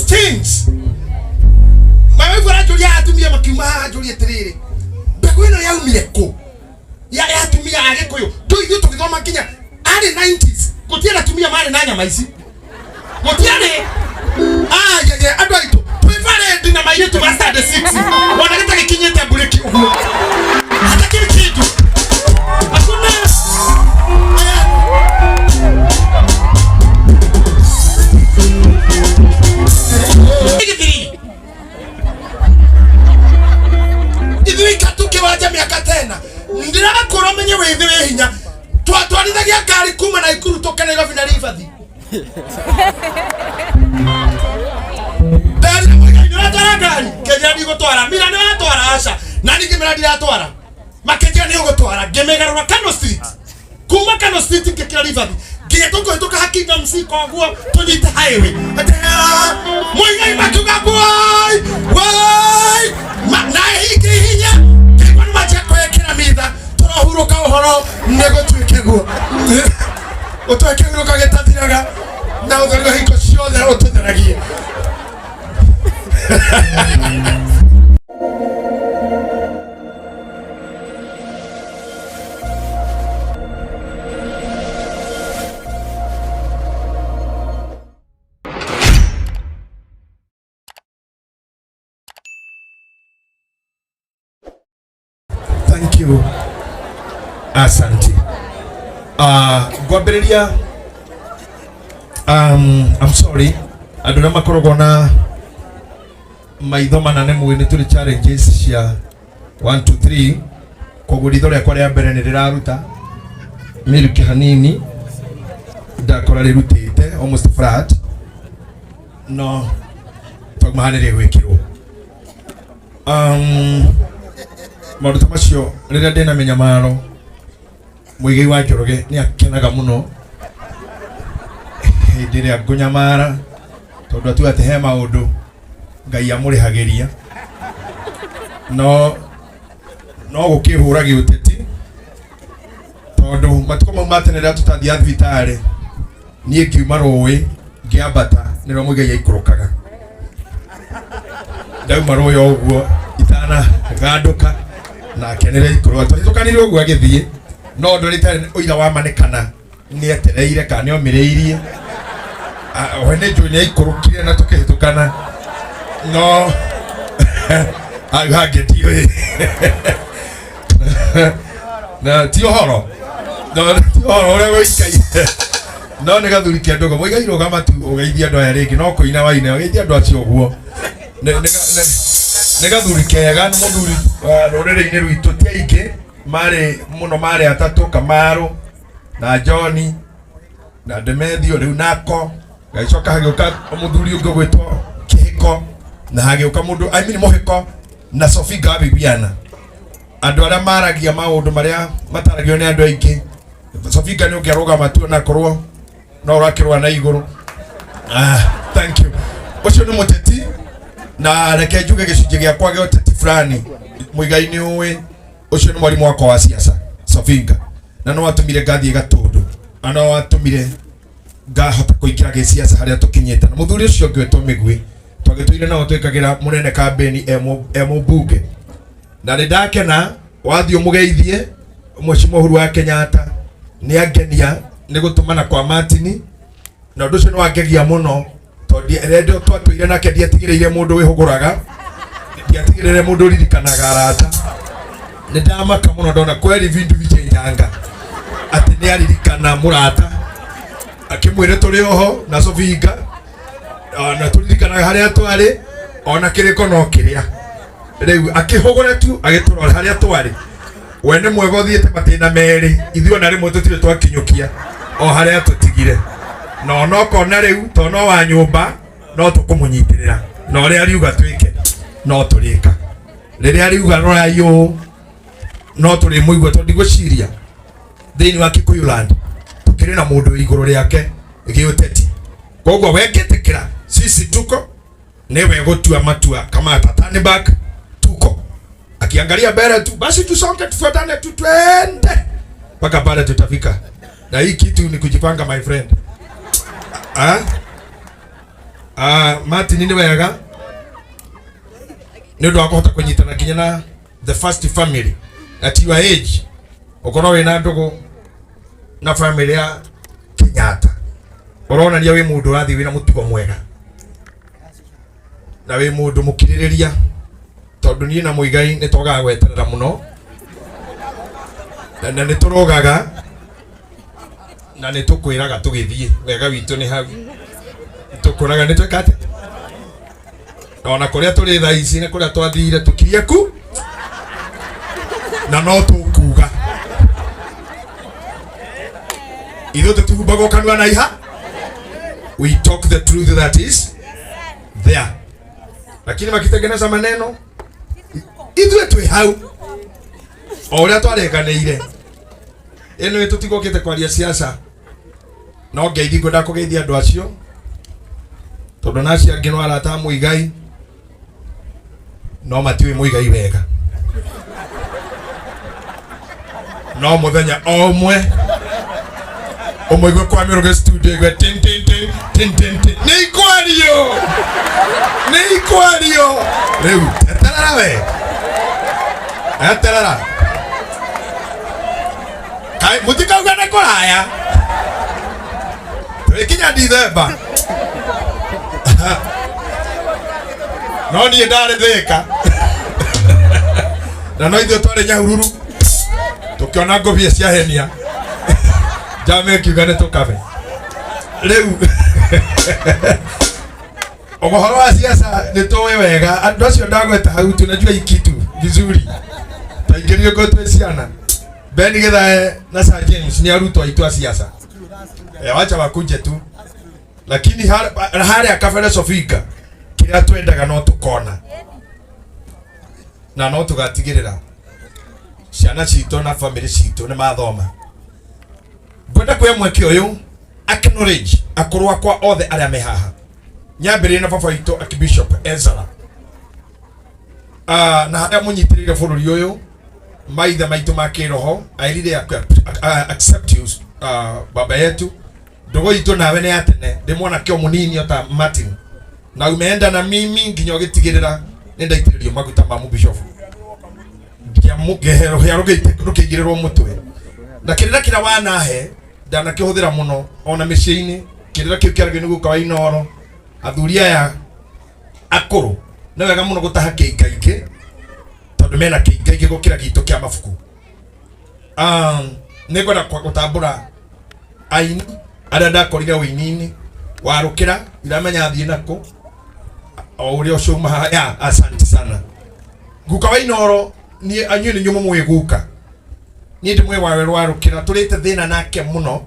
Things change. My wife aranjũria atumia makiuma haha njũria atĩrĩrĩ, mbegũ ĩno yaumire kũ? Ya atumia a Gĩkũyũ. Ndũĩ ithuĩ tũgĩthoma nginya arĩ 90s gũtiarĩ atumia marĩ na nyama ici. Gũtiarĩ. Ayaya andũ aitũ twĩ parade na mairĩtu ma standard 6 ona gĩtagĩkinyĩte mburĩki ũguo. Hatakĩrĩ kĩndũ. Hakuna. Aya. Gĩthiri. Ithuĩ ikatu kĩwanja mĩaka tena ndĩrakũra menye wĩthĩ wĩ hinya twatwarithagia ngari kuma Naikuru tũke Nairobi na Ribathi. Ndari mũigai nĩ ũratwara ngari kĩnjĩra ndigũtwara mira nĩ ũratwara aca na niĩ ngĩmĩra ndiratwara makĩnjĩra nĩ ũgũtwara ngĩmĩgarũra Kano Street kuma Kano Street ngĩkĩra Ribathi nginya tũkũhĩtũka ha Kingdom C koguo tũnyite highway atĩ ah, mũigai makiuga woi woi na hingĩ hinya kĩigua nĩ manjia kwĩkĩra mitha tũrohurũka ũhoro nĩ gũtuĩke guo ũtũhe kĩhurũka gĩtathiraga na ũtheri wa hingo ciothe ũtũtheragie. Thank you. Asante. Ngwambĩrĩria I'm sorry andũ arĩa makoragwo na maitho mana nĩ mũĩ nĩ tũrĩ challenges cia 1 2 3 koguo ritho rĩakwa rĩa mbere nĩ rĩraruta mĩrukĩ hanini ndakora rĩrutĩte almost flat no twauma haha nĩ rĩgwĩkĩrwo. Maũndũ ta macio rĩrĩa ndĩna mĩnyamaro Mũigai wa Njoroge nĩ akenaga mũno hĩndĩ ĩrĩa ngũnyamara tondũ atuga atĩ he maũndũ Ngai amũrĩhagĩria no no gũkĩhũra gĩũteti tondũ matukũ mau ma tene rĩrĩa tũtathiaga thibitarĩ niĩ ngiuma rũĩ ngĩambata nĩrĩo Mũigai aikũrũkaga ndauma rũĩ o ũguo itanagandũka nake nĩrĩo aikũrũka twahĩtũkanire ũguo agĩthiĩ no ũndũ ũrĩa itarĩ ũira wa ma nĩ kana nĩ etereire kana nĩ omĩrĩirie. Ah, we nĩ njũĩ nĩ aikũrũkire na tũkĩhĩtũkana no hau hangĩ ndiũĩ na ti ũhoro no ti ũhoro ũrĩa wĩikaire no nĩ gathuri kĩa ndũgũ mũigai rũgama tu ũgeithie andũ aya rĩngĩ no kũina waina ũgeithie andũ acio ũguo. Nĩ gathuri kega nĩ mũthuri wa rũrĩrĩ-inĩ rwitũ ti aingĩ marĩ mũno marĩ atatũ Kamaru na John na Demethio rĩu nako gagĩcoka hagĩũka mũthuri ũngĩ ũgwĩtwo Kĩhĩko na hagĩũka mũndũ I mean Mũhĩko na Sophie Gabibiana andũ arĩa maragia maũndũ marĩa mataragio nĩ andũ aingĩ. Sophie nĩ ũngĩarũgama tu onakorwo no ũrakĩrũa na igũrũ. Ah, thank you. Ũcio nĩ mũteti na reke njuge gĩcunjĩ gĩakwa gĩa ũteti fulani Mũigai nĩ ũĩ ũcio nĩ mwarimũ wakwa wa siasa Sofinga na no watũmire ngathiĩ Gatũndũ na no watũmire ngahota kũingĩra gĩsiasa harĩa tũkinyĩte na mũthuri ũcio ũngĩ wĩtwo Mĩgui twagĩtũire nao twĩkagĩra mũnene kambĩni e mũmbunge na nĩ ndakena wathiĩ ũmũgeithie Mheshimiwa Uhuru wa Kenyatta nĩ angenia nĩ gũtũmana kwa Martin na ũndũ ũcio nĩ wangegia mũno tondũ rĩrĩa twatũire nake ndiatigĩrĩire mũndũ wĩhũgũraga ndiatigĩrĩire mũndũ ũririkanaga arata nĩ ndamaka mũno ndona kweri vindu vichenjanga atĩ nĩ aririkana mũrata akĩmwĩre tũrĩ oho na Sofinga na tũririkanaga harĩa twarĩ ona kĩrĩko no kĩrĩa rĩu akĩhũgũra tu agĩtũrora harĩa twarĩ we nĩ mwega ũthiĩte matĩna merĩ ithuĩ ona rĩmwe tũtirĩ twakinyũkia o harĩa tũtigire na onokona rĩu to no wa nyũmba no tũkũmũnyitĩrĩra na ũrĩa riuga twĩke no tũrĩka rĩrĩa riuga rorai ũũ no tũrĩmũigua tondũ ndigwĩciria thĩinĩ wa Kikuyu land tũkĩrĩ na mũndũ wĩ igũrũ rĩake gĩũteti koguo wengĩtĩkĩra sisi tuko niwe gũtua matua kama atatani back tuko akiangalia mbele tu basi tusonge tufuatane tu twende mpaka pale tutafika na hii kitu ni kujipanga my friend. Ah? Martin nĩ wega nĩ ũndũ wa kũhota kũnyitana nginya na the first family at your age, ũkorwo wĩna ndũgũ na family ya Kenyatta, ũronania wĩ mũndũ ũrathiĩ wĩna mũtugo mwega na wĩ mũndũ mũkirĩrĩria, tondũ niĩ na Mũigai nĩ twagaga gweterera mũno na nĩ tũrogaga na nĩ tũkwĩraga tũgĩthiĩ. Wega witũ nĩ hau tũkwĩraga nĩ twĩka atĩa, na ona kũrĩa tũrĩ thaa ici na kũrĩa twathire tũkirie ku na no tũkuga ithuĩ tũtihumbagwo kanua na iha. We talk the truth that is there, lakini makitengeneza maneno, ithuĩ twĩ hau o ũrĩa twarĩkanĩire. Ĩno tũtigũkĩte kwaria siasa, no ngeithi ngwenda kũgeithia andũ acio, tondũ na acio angĩ no arata a Mũigai no matiũĩ Mũigai wega. No mũthenya o ũmwe ũmũigue kwa mĩrũgĩ studio igue tin tin tin tin tin tin, nĩ ikwario, nĩ ikwario. Rĩu eterera, we eterera. Kai mutikauga nĩ kũraya, tũrĩkinya Dithemba. No niĩ ndarĩ Thĩka na no ithuĩ twarĩ Nyahururu, tũkĩona ngũbia ciahenia njama ĩkiuga nĩ tũkabe. Rĩu ũhoro wa siasa nĩ tũĩ wega, andũ acio ndagweta hau tunajua hii kitu vizuri, twaingĩrio ngo twĩ ciana. Ben Githae na Sir James nĩ arutwo aitũ a siasa. Wacha wakuje tu, lakini harĩa kabere Sofika kĩrĩa twendaga no tũkona na no tũgatigĩrĩra ciana citũ na family citũ nĩ mathoma. Ngwenda kuoya mweke ũyũ acknowledge akũrũ akwa othe arĩa me haha, nyambĩrĩrie na baba witũ Archbishop Ezra, na harĩa mũnyitĩrĩire bũrũri ũyũ, maithe maitũ ma kĩroho. I really accept you, baba yetu. Ndũgũ itũ nawe nĩ ya tene, ndĩ mwanake o mũnini o ta Martin, na umeenda na mimi nginya ũgĩtigĩrĩra nĩ ndaitĩrĩrio maguta ma mũbishofu, rũhĩa rũkĩigĩrĩrwo mũtwe, na kĩrĩra kĩrĩa wanahe ndanakĩhũthĩra mũno ona mĩciĩ-inĩ. Kĩrĩra kĩu kĩaragio nĩ guka wa Inoro. Athuri aya akũrũ nĩ wega mũno gũtaha kĩingaingĩ, tondũ mena kĩingaingĩ gũkĩra gitũ kĩa mabuku. Nĩ ngwenda gũtambũra aini arĩa ndakorire ũini-inĩ warũkĩra, iramenya thiĩ nakũ o ũrĩa ũcio uma haha ya. Asante sana, guka wa Inoro. Niĩ anyuĩ nĩ nyumo mwĩ guka, niĩ ndĩ mwĩ wawe rwarũkĩra, tũrĩte thĩna nake mũno,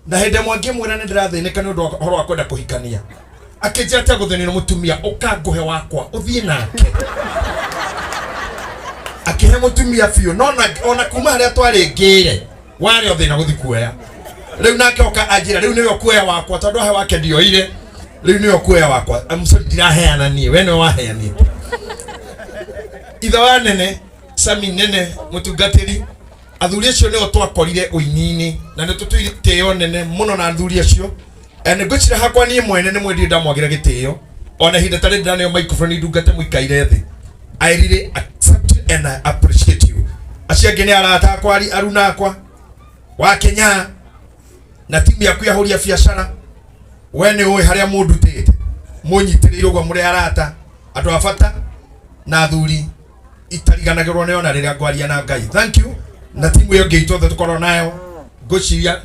na hĩndĩ ĩmwe ngĩmwĩra nĩ ndĩrathĩnĩka nĩ ũndũ wa ũhoro wa kwenda kũhikania, akĩnjĩra atia gũthĩnio nĩ mũtumia, ũkangũhe wakwa ũthiĩ nake. Akĩhe mũtumia biũ, no ona kuma harĩa twarĩ ngĩre warĩ o thĩna gũthi kuoya. Rĩu nake oka anjĩra rĩu nĩwe ũkuoya wakwa, tondũ ahe wake ndioire, rĩu nĩwe ũkuoya wakwa. I'm sorry, ndiraheana niĩ, we nĩwe waheanĩte. Ithe wa nene Sami nene mũtungatĩri, athuri acio nĩo twakorire ũini-inĩ na nĩ tũtũire itĩo nene mũno na athuri acio. Nĩ ngwĩciria hakwa niĩ mwene nĩ mwendio ndamwagĩra gĩtĩo ona ihinda tarĩ ndĩraneo microphone ndungate mũikaire thĩ. I really accept and I appreciate you. Acio angĩ nĩ arata akwa, aruna akwa wa Kenya na timu yaku ya hũri ya biacara, we nĩ ũĩ harĩa mũndutĩte, mũnyitĩrĩire ũguo, mũrĩ arata andũ a bata na athuri itariganagĩrwo nĩ ona rĩrĩa ngwaria na Ngai. Thank you. Na timu ĩyo ĩngĩ itũ othe tũkorwo nayo, ngwĩciria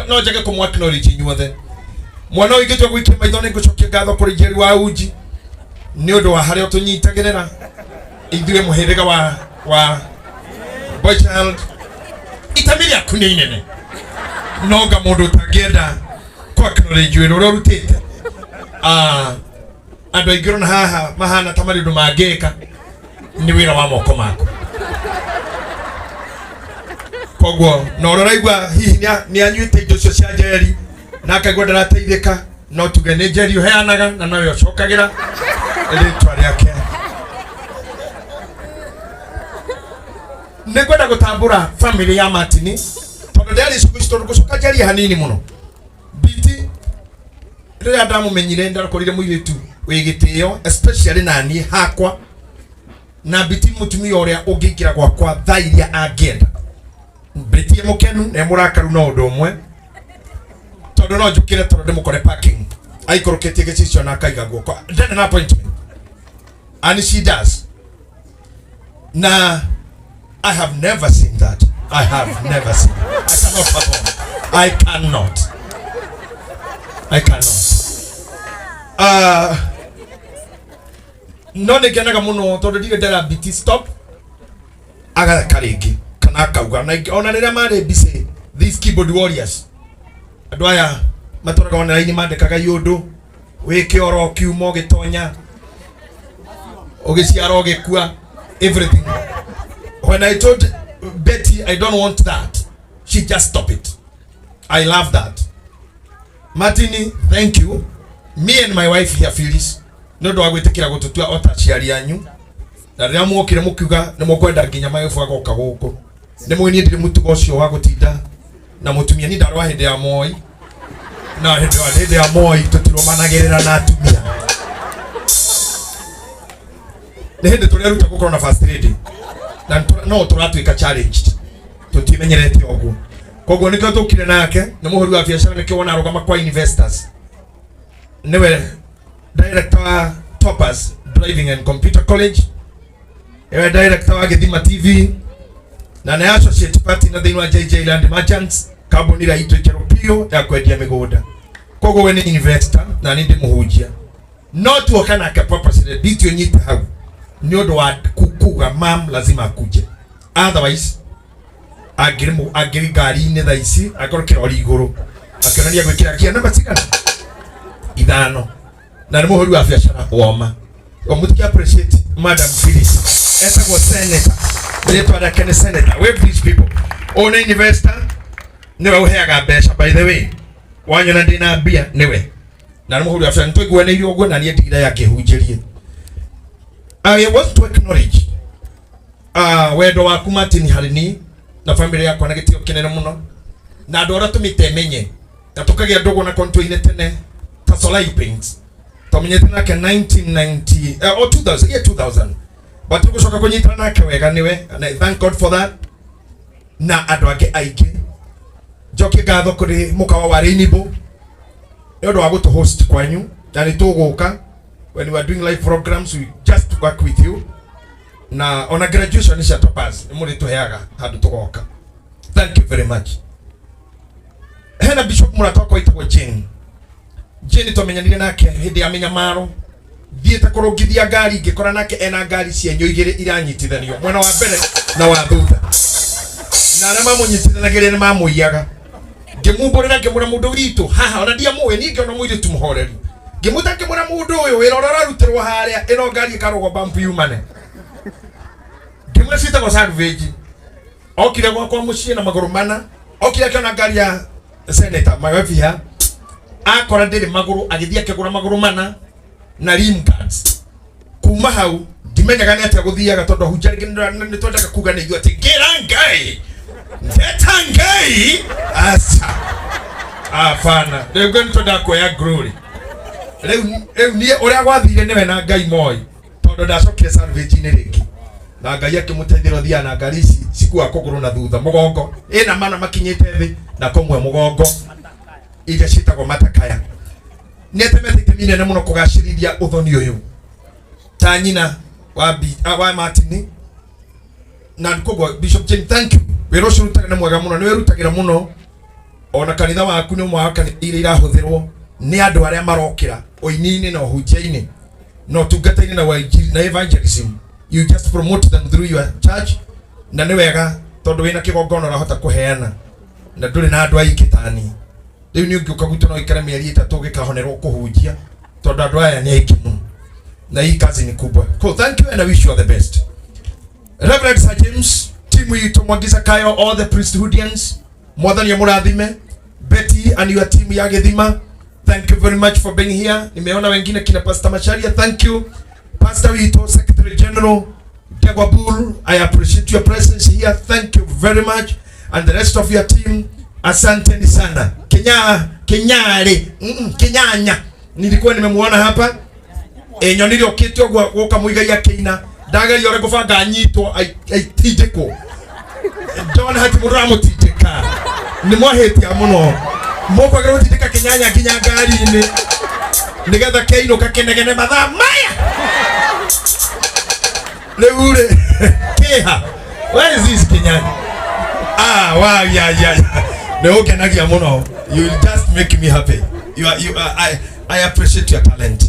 no njage kũmũ acknowledge inyuothe. Mwana ũyũ ingĩtua gũikia maitho, nĩ ngũcokia ngatho kũrĩ Jerry wa Uji nĩ ũndũ wa harĩa ũtũnyitagĩrĩra ithuĩ mũhĩrĩga wa boy child. Itemi rĩaku nĩ inene, no nga mũndũ ũtangĩenda kũ acknowledge wĩra ũrĩa ũrutĩte. Andũ aingĩ ũrona haha mahana ta marĩ ũndũ mangĩka, nĩ wĩra wa moko maku. Koguo na ũrĩa ũraigua hihi nĩ anyuĩte indo icio cia njeri na akaigua ndarateithĩka, no tuge nĩ njeri ũheanaga na nowe ũcokagĩra rĩtwa rĩake. Nĩ ngwenda gũtambũra family ya Martini, tondũ ndĩarĩ icigo ici, tondũ ngũcoka njarie hanini mũno. Biti. Rĩrĩa ndamũmenyire, ndakorire mũirĩtu wĩ gĩtĩo, especially na niĩ hakwa na Biti, mũtumia ũrĩa ũngĩingĩra gwakwa thaa iria angĩenda. Biti e mũkenu na e mũrakaru no ũndũ ũmwe, tondũ no njũkĩre tondũ ndĩmũkore parking aikũrũkĩtie gĩcicio na akaiga guoko, ndarĩ na appointment, and she does. Na I have never seen that. I have never seen it. I cannot perform. I cannot. I cannot. No nĩ ngenaga mũno tondũ ndirĩ ndera Biti stop agaka rĩngĩ kana akauga na ona rĩrĩa marĩ busy, these keyboard warriors, andũ aya matũraga online mandĩkaga iũndũ wĩ kĩoro, ũkiuma, ũgĩtonya, ũgĩciara, ũgĩkua, everything. When I told Betty I don't want that, she just stop it. I love that. Martini, thank you. Me and my wife here, Phyllis, nĩ ũndũ wa gwĩtĩkĩra gũtũtua o ta aciari anyu. Na rĩrĩa muokire mũkiuga nĩ mũkwenda nginya maĩbu agoka gũkũ, nĩ mũĩ niĩ ndirĩ mũtugo ũcio wa gũtinda na mũtumia. Niĩ ndarũa hĩndĩ ya Moi, na hĩndĩ ya Moi tũtirũmanagĩrĩra na atumia. Nĩ hĩndĩ tũreruta gũkorwo na first lady na no tũratuĩka challenged, tũtimenyerete ũguo. Koguo nĩkĩo tũkire nake, nĩ mũhũri wa biacara, nĩkĩo wona arũgama kwa investors. Nĩwe director wa Toppers Driving and Computer College, nĩwe director wa Gĩthima TV, na nĩ associate partner thĩinĩ wa JJ Land Merchants, kambuni ĩrĩa itũ njerũ biũ ya kwendia mĩgũnda. Koguo we nĩ investor na niĩ ndĩ mũhunjia, no tuoka nake purposely. Biti ũnyite hau nĩ ũndũ wa kuga mam lazima akuje, otherwise angĩrĩ angĩrĩ ngari-inĩ thaa ici akorwo kĩrori igũrũ akĩonania gwĩkĩra kia namba cigana ithano. Na nĩ mũhũri wa biacara woma. Mũtiki appreciate Madam Phyllis, etagwo Senator, rĩtwa rĩake nĩ Senator. Wave these people. Ũyũ nĩ investor, nĩwe ũheaga mbeca. By the way, wanyona ndĩna mbia, nĩwe, na nĩ mũhũri wa biacara. Nĩtũiguanĩire ũguo na niĩ ndigire akĩhunjĩrie. I want to acknowledge wendo waku Martin harĩ niĩ na family yakwa na gĩtĩo kĩnene mũno, na andũ arĩa tũmĩte menye na tũkagĩa ndũgũ na kontũ-inĩ tene ta Solai Paints, twamenyete nake 1990 or 2000, yeah, 2000, but tũgũcoka kũnyitana nake wega nĩwe, and I thank God for that. Na andũ angĩ aingĩ, njokie ngatho kũrĩ mũkawa wa Rainbow nĩ ũndũ wa gũtũ host kwanyu, na nĩ tũgũka. When we are doing live programs, we just work with you, na ona graduation cia Topaz nĩ mũrĩtũheaga handũ tũgoka. Thank you very much. Hena bishop mũrata wakwa wĩtagwo Jane. Jane twamenyanire nake hĩndĩ ya mĩnyamaro, thiĩte kũrũngithia ngari, ngĩkora nake ena ngari cienyo igĩrĩ iranyitithanio mwena wa mbere na wa thutha, na arĩa mamũnyitithanagĩria nĩ mamũiyaga. Ngĩmumbũrĩra, ngĩmwĩra mũndũ witũ haha, ona ndiamũĩ niĩ, ngĩona mũirĩtu mũhoreri, ngĩmwĩta, ngĩmwĩra mũndũ ũyũ wĩra ũrĩa ũrarutĩrwo harĩa, ĩno ngari ĩkarũgwo bambu yumane. Ngĩmwĩra ciĩtagwo salvage. Okire gwakwa mũciĩ na magũrũ mana, okire akĩona ngari ya Senator Magabia, akora ndĩrĩ magũrũ, agĩthiĩ akĩgũra magũrũ mana na rim guards. Kuma hau ndimenyaga nĩ atĩa gũthiaga, tondũ ahunjia rĩngĩ nĩ twendaga kuga nĩ ithuĩ atĩ ngĩra Ngai ndeta Ngai aca abana, rĩu nĩ twendaga kuoya glory. Rĩu niĩ ũrĩa gwathire nĩwe na Ngai moĩ, tondũ ndacokire salvage-inĩ rĩngĩ na Ngai akĩmũteithĩra. Ũthiaga na ngari ici cikuaga kũgũrũ na thutha mũgongo, ĩna mana makinyĩte thĩ na kũmwe mũgongo, iria ciĩtagwo matakaya. Nĩ atemete itemi inene mũno kũgacĩrithia ũthoni ũyũ ta nyina wa, wa Martin. Na koguo Bishop Jane, thank you. Wĩra ũcio ũrutaga nĩ mwega mũno, nĩ wĩrutagĩra mũno. Ona kanitha waku nĩ ũmwe wa kanitha iria irahũthĩrwo nĩ andũ arĩa marokĩra ũini-inĩ na ũhunjia-inĩ na ũtungata-inĩ na wainjili na evangelism. You just promote them through your church, na nĩ wega tondũ wĩna kĩgongona ũrahota kũheana na ndũrĩ na andũ aingĩ tani. Rĩu nĩ ũngĩũka gwitũ no ũikare mĩeri 3 ũgĩkahonerwo kũhunjia, tondũ andũ aya nĩ aingĩ mũno na hii kazi ni kubwa. Cool, thank you and I wish you all the best. Reverend Sir James, timu itũ, Mwangi Zakayo, all the priesthoodians, Mwathani amũrathime. Betty and your team ya Gĩthima, thank you very much for being here. Nimeona wengine kina Pastor Macharia, thank you. Pastor witũ Secretary General Ndegwa Bull, I appreciate your presence here. Thank you very much. And the rest of your team, asanteni sana. Kenya, Kenyari, Kenyanya. Nilikuwa nimemuona hapa e, nyonire okite ũguo gũka Muigai akĩina, ndageria ũrĩa ngũbanga anyitwo aitindĩkwo, ndona hati mũndũ aramũtindĩka. Nĩ mwahĩtia mũno, mũkwagĩrĩrwo gũtindĩka kĩnyanya nginya ngari-inĩ nĩgetha kĩinũka kĩnegene mathaa maya. Rĩu rĩ kĩha, where is this kĩnyanya? Ah, wow, yeah. Nĩ ũngenagia mũno. You just make me happy. You are, you are, I appreciate your talent.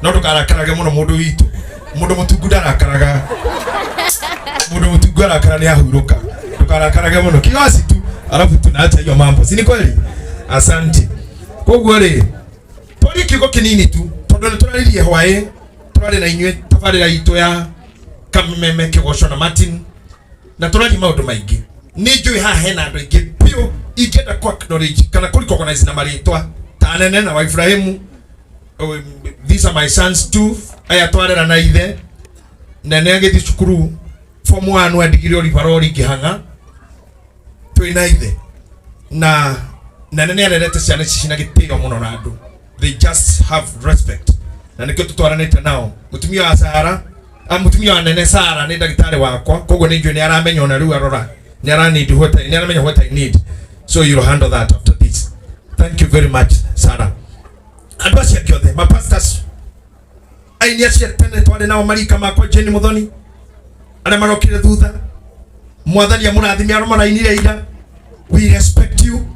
No ndũkarakarage mũno mũndũ witũ. Mũndũ mũtungu ndarakaraga. Mũndũ mũtungu arakara nĩ ahurũka. Ndũkarakarage mũno. Kiasi tu. Alafu tunaacha hiyo mambo. Si ni kweli? Asante. Koguo rĩ, twarie kiugo kĩnini tu tondũ nĩ tũraririe hwaĩ, tũrarĩ na inyuĩ tabarĩra itũ ya Kameme Kĩgoco na Martin, na tũraria maũndũ maingĩ. Nĩ njũĩ haha hena andũ aingĩ biũ ingĩenda ku acknowledge kana kũ recognize na marĩtwa ta nene na wa Ibrahimu. These are my sons too, aya twarera na ithe. Nene agĩthiĩ cukuru form 1 andigire oribarori ngĩhang'a twĩ na ithe, na nene nĩ arerete ciana ici cina gĩtĩo mũno na andũ, they just have respect, na nĩkĩo tũtwaranĩte nao. Mũtumia wa Sara, ah, mũtumia wa nene Sara nĩ ndagĩtarĩ wakwa, koguo nĩ njũĩ nĩ aramenya ona rĩu arora nĩ ara need what I, nĩ aramenya what I need, so you'll handle that after this. Thank you very much, Sara. Andũ acio angĩ othe, mapastors, aini acio tene twarĩ nao, marika makwa Jane Muthoni, arĩa marokire thutha, mwathani amũrathime. Arĩa marainire ira, we respect you.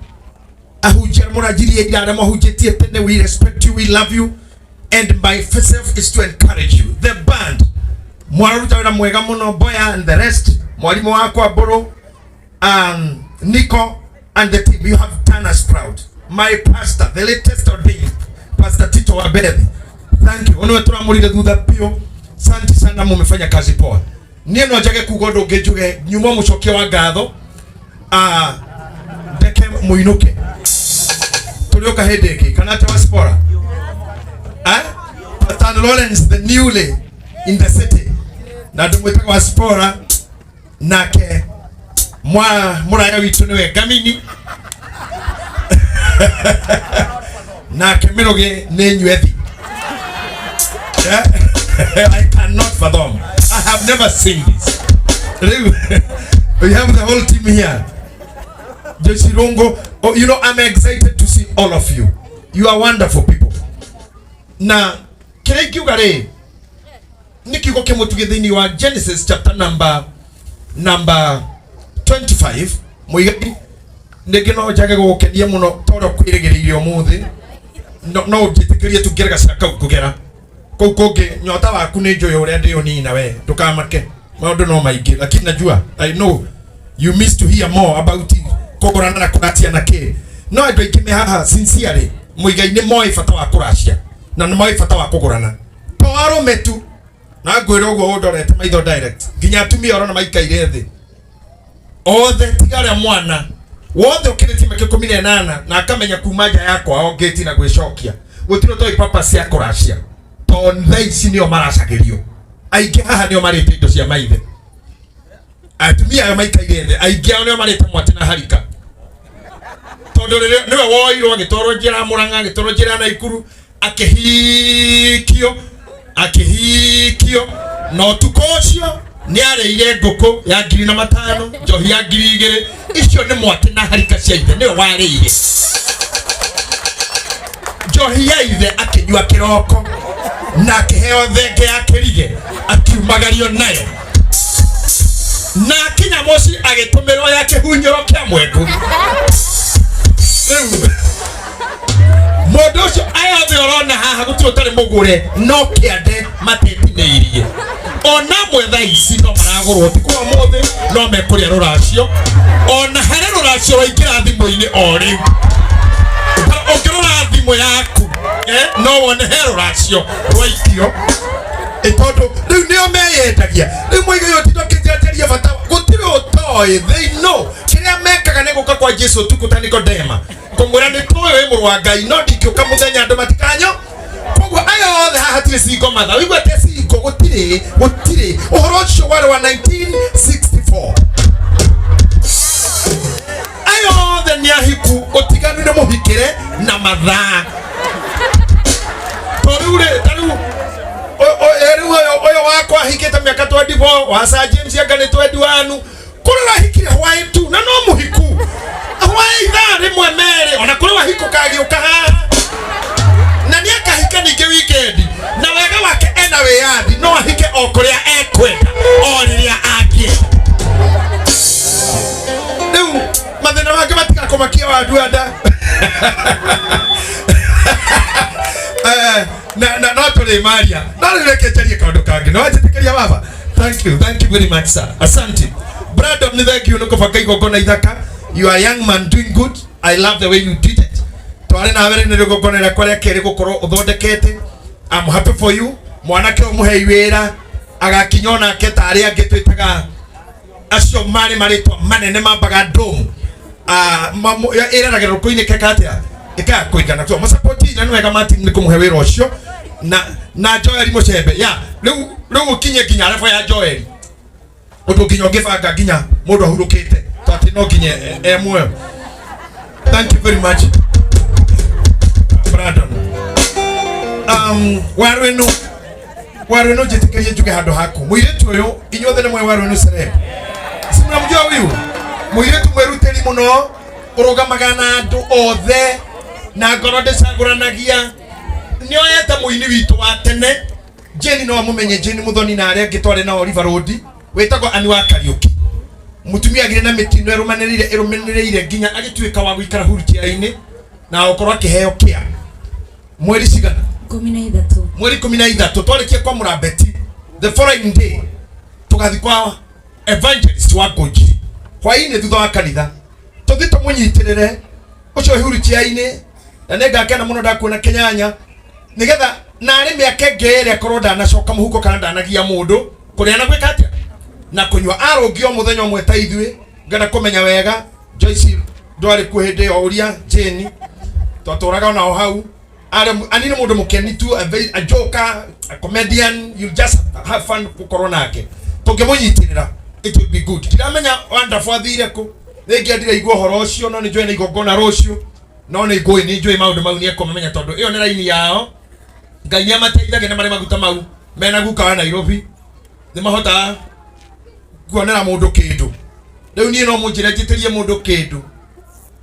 Ahunjia arĩa mũranjirie ira, arĩa mahunjĩtie tene, we respect you, we love you, and myself is to encourage you. The band mwararuta wĩra mwega mũno, Boya and the rest, mwarimũ wakwa Mbũrũ, Nico and the team, you have done us proud. My pastor, the latest ordained Pastor Tito Wabethi, thank you. Niwe turamurire thutha biũ. Asante sana, mumefanya kazi poa. Niĩ no njage kuga ũndũ ũngĩ, njuge nyuma mũcokia wa ngatho, ah, ndeke mũinũke, tũrĩũka hĩndĩ ĩngĩ kana atĩ wa Spora, eh? Pastor Lawrence, the newly in the city, na ndĩmwĩtaga wa Spora, nake mwa mũraya witũ nĩwe Ngamini, nake Mĩrũgĩ nĩ Nywethi. I cannot fathom. I have never seen this. Rĩu, we have the whole team here. Joshi Rungo, oh, I'm excited to see all of you. You are wonderful people. Na kĩrĩa ingiuga rĩ, nĩ kiugo kĩmwe tuge thĩinĩ wa Genesis chapter number 25. Mũigai, nĩngĩ no njage gũgũkenia mũno ta ũrĩa ũkwĩrĩgĩrĩire ũmũthĩ, no ũnjĩtĩkĩrie tu ngere gacĩra kau ngũgera kũu kũngĩ. Nyota waku nĩ njũĩ ũrĩa ndĩũnina, we ndũkamake, maũndũ no maingĩ, lakini najua, I know you miss to hear more about kũgũrana na kũracia na kĩ. No andũ aingĩ me haha sincerely, Mũigai, nĩ moĩ bata wa kũracia na nĩ moĩ bata wa kũgũrana, to arũme tu. Na ngwĩra ũguo ũndorete maitho direct, nginya atumia ũrona maikaire thĩ othe, tiga arĩa mwana wothe ũkĩrĩtie mĩaka 18 na akamenya kuma nja ya kwao ngĩti na gwĩcokia, gũtirĩ ũtoĩ papa cia kũracia, tondũ thaa ici nĩo maracagĩrio. Aingĩ haha nĩo marĩte indo cia maithe. Atumia ayo maikaire thĩ, aingĩ ao nĩo marĩte mwatĩ na harika, tondũ rĩrĩa nĩwe woirwo agĩtwarwo njĩra ya Mũrang'a, agĩtwarwo njĩra ya Naikuru, akĩhikio, akĩhikio, na ũtukũ ũcio nĩ arĩire ngũkũ ya 5,000, njohi ya 2,000. Icio nĩ mwatĩ na harika cia ithe. Nĩwe warĩire njohi ya ithe, akĩnyua kĩroko na akĩheo thenge ya kĩrige, akiumagario nayo, na akinya mũciĩ agĩtũmĩrwo ya kĩhunyũro kĩa mwengu. Rĩu mũndũ ũcio, aya othe ũrona haha, gũtirĩ ũtarĩ mũgũre, no kĩande matetinĩirie. Ona amwe thaa ici no maragũrwo ũtukũ wa ũmũthĩ, no mekũrĩa rũracio. Ona harĩ rũracio rwaingĩra thimũ-inĩ o rĩu. Ta ũngĩrora thimũ yaku, no wone he rũracio rwaikio. Ĩ tondũ rĩu nĩo meyendagia. Rĩu mũigai ũtinda ũkĩnjanjaria bata, gũtirĩ ũtoĩ. They know kĩrĩa mekaga nĩ gũka kwa Jesu ũtukũ ta Nikodema, kũmwĩra nĩ tũĩ wĩ mũrũ wa Ngai, no ndingĩũka mũthenya andũ matikanyo. Koguo aya othe haha hatirĩ cingo matha ũigua te cingo, gũtirĩ, gũtirĩ. Ũhoro ũcio warĩ wa 1964. Aya othe nĩ ahiku, ũtiganu nĩ mũhikĩre na mathaa. Wakwa ahikĩte mĩaka 24, wa Sir James anga nĩ 21. Kũrĩ wahikire hwaĩ tu na no mũhiku hwaĩ ithaa rĩmwe merĩ, ona kũrĩ wahikũka agĩũka haha na nĩ akahika ningĩ weekend, na wega wake ena wĩyathi, no ahike o kũrĩa ekwenda o rĩrĩa angĩenda. Rĩu mathĩna mangĩ matigakũmakia wanduanda. Eh, na no tũrĩ maria, no rĩu reke njarie kaũndũ kangĩ. No wanjĩtĩkĩria baba? Thank you, thank you very much, sir. Asante. Brandon, nĩ thank you nĩ kũbanga igongona ithaka. You are a young man doing good. I love the way you did it. Twarĩ nawe rĩ nĩ rĩgongona rĩakwa rĩa kerĩ gũkorwo ũthondekete. I'm happy for you. Mwanake ũyũ mũhei wĩra agakinya onake ta arĩa angĩ twĩtaga acio marĩ marĩtwa manene mambaga ndomu. Ah, ĩreragĩra rũkũ-inĩ keka atĩa ĩkaga kũigana tu mũsapoti na nĩ wega Martin nĩ kũmũhe wĩra ũcio na Joel Mũcembe ya rĩu ũkinye nginya level ya Joel, ũndũ nginya ũngĩbanga nginya mũndũ ahurũkĩte to atĩ no nginya e muoyo. Thank you very much, Brandon. Waru ĩno, waru ĩno, njĩtĩkĩrie njuge handũ haku. Mũirĩtu ũyũ, inyuothe nĩ mwe waru ĩno celeb, si mnamjua huyu mũirĩtu mwĩrutĩri mũno, ũrũgamaga na andũ othe na ngoro ndĩcagũranagia. Nĩoyete mũini witũ wa tene Jane, no amũmenye Jane Muthoni na arĩa angĩ twarĩ nao River Road, wĩtagwo Ani wa Kariũki. Mũtumia agire na mĩtino ĩrũmanĩrĩire ĩrũmanĩrĩire nginya agĩtuĩka wa gũikara wheelchair-inĩ na gũkorwo akĩheo kĩa mweri cigana? 13. Mweri 13 twarĩkia kwamũra Beti, the following day tũgathiĩ kwa evangelist wa Ngũnjiri hwaĩ-inĩ thutha wa kanitha, tũthiĩ tũmũnyitĩrĩre ũcio wheelchair-inĩ, na nĩngakena mũno ndakuona Kĩnyanya, nĩgetha narĩ mĩaka ĩngĩ ĩrĩ akorwo ndanacoka mũhuko kana ndanagia mũndũ kũrĩa na gwĩka atĩa na kũnyua. Arũngio mũthenya ũmwe ta ithuĩ, ngenda kũmenya wega Joyce ndwarĩ kuo hĩndĩ ĩyo, ũria Jane twatũraga onao hau. Arĩ ani nĩ mũndũ mũkeni tu, a joker, a comedian. You just have fun gũkorwo nake. Tũngĩmũnyitĩrĩra, it will be good. Ndiramenya Wonderful athire kũ rĩngĩ, ndiraigua ũhoro ũcio, no nĩ njũĩ na igongona rũciũ, no nĩ ngũĩ nĩ njũĩ maũndũ mau nĩ ekũmamenya tondũ ĩyo nĩ raini yao. Ngai nĩ amateithagia na marĩ maguta mau mena guka wa Nairobi nĩ mahotaga kuonera mũndũ kĩndũ. Rĩu niĩ no mũnjĩre njĩtĩrie mũndũ kĩndũ.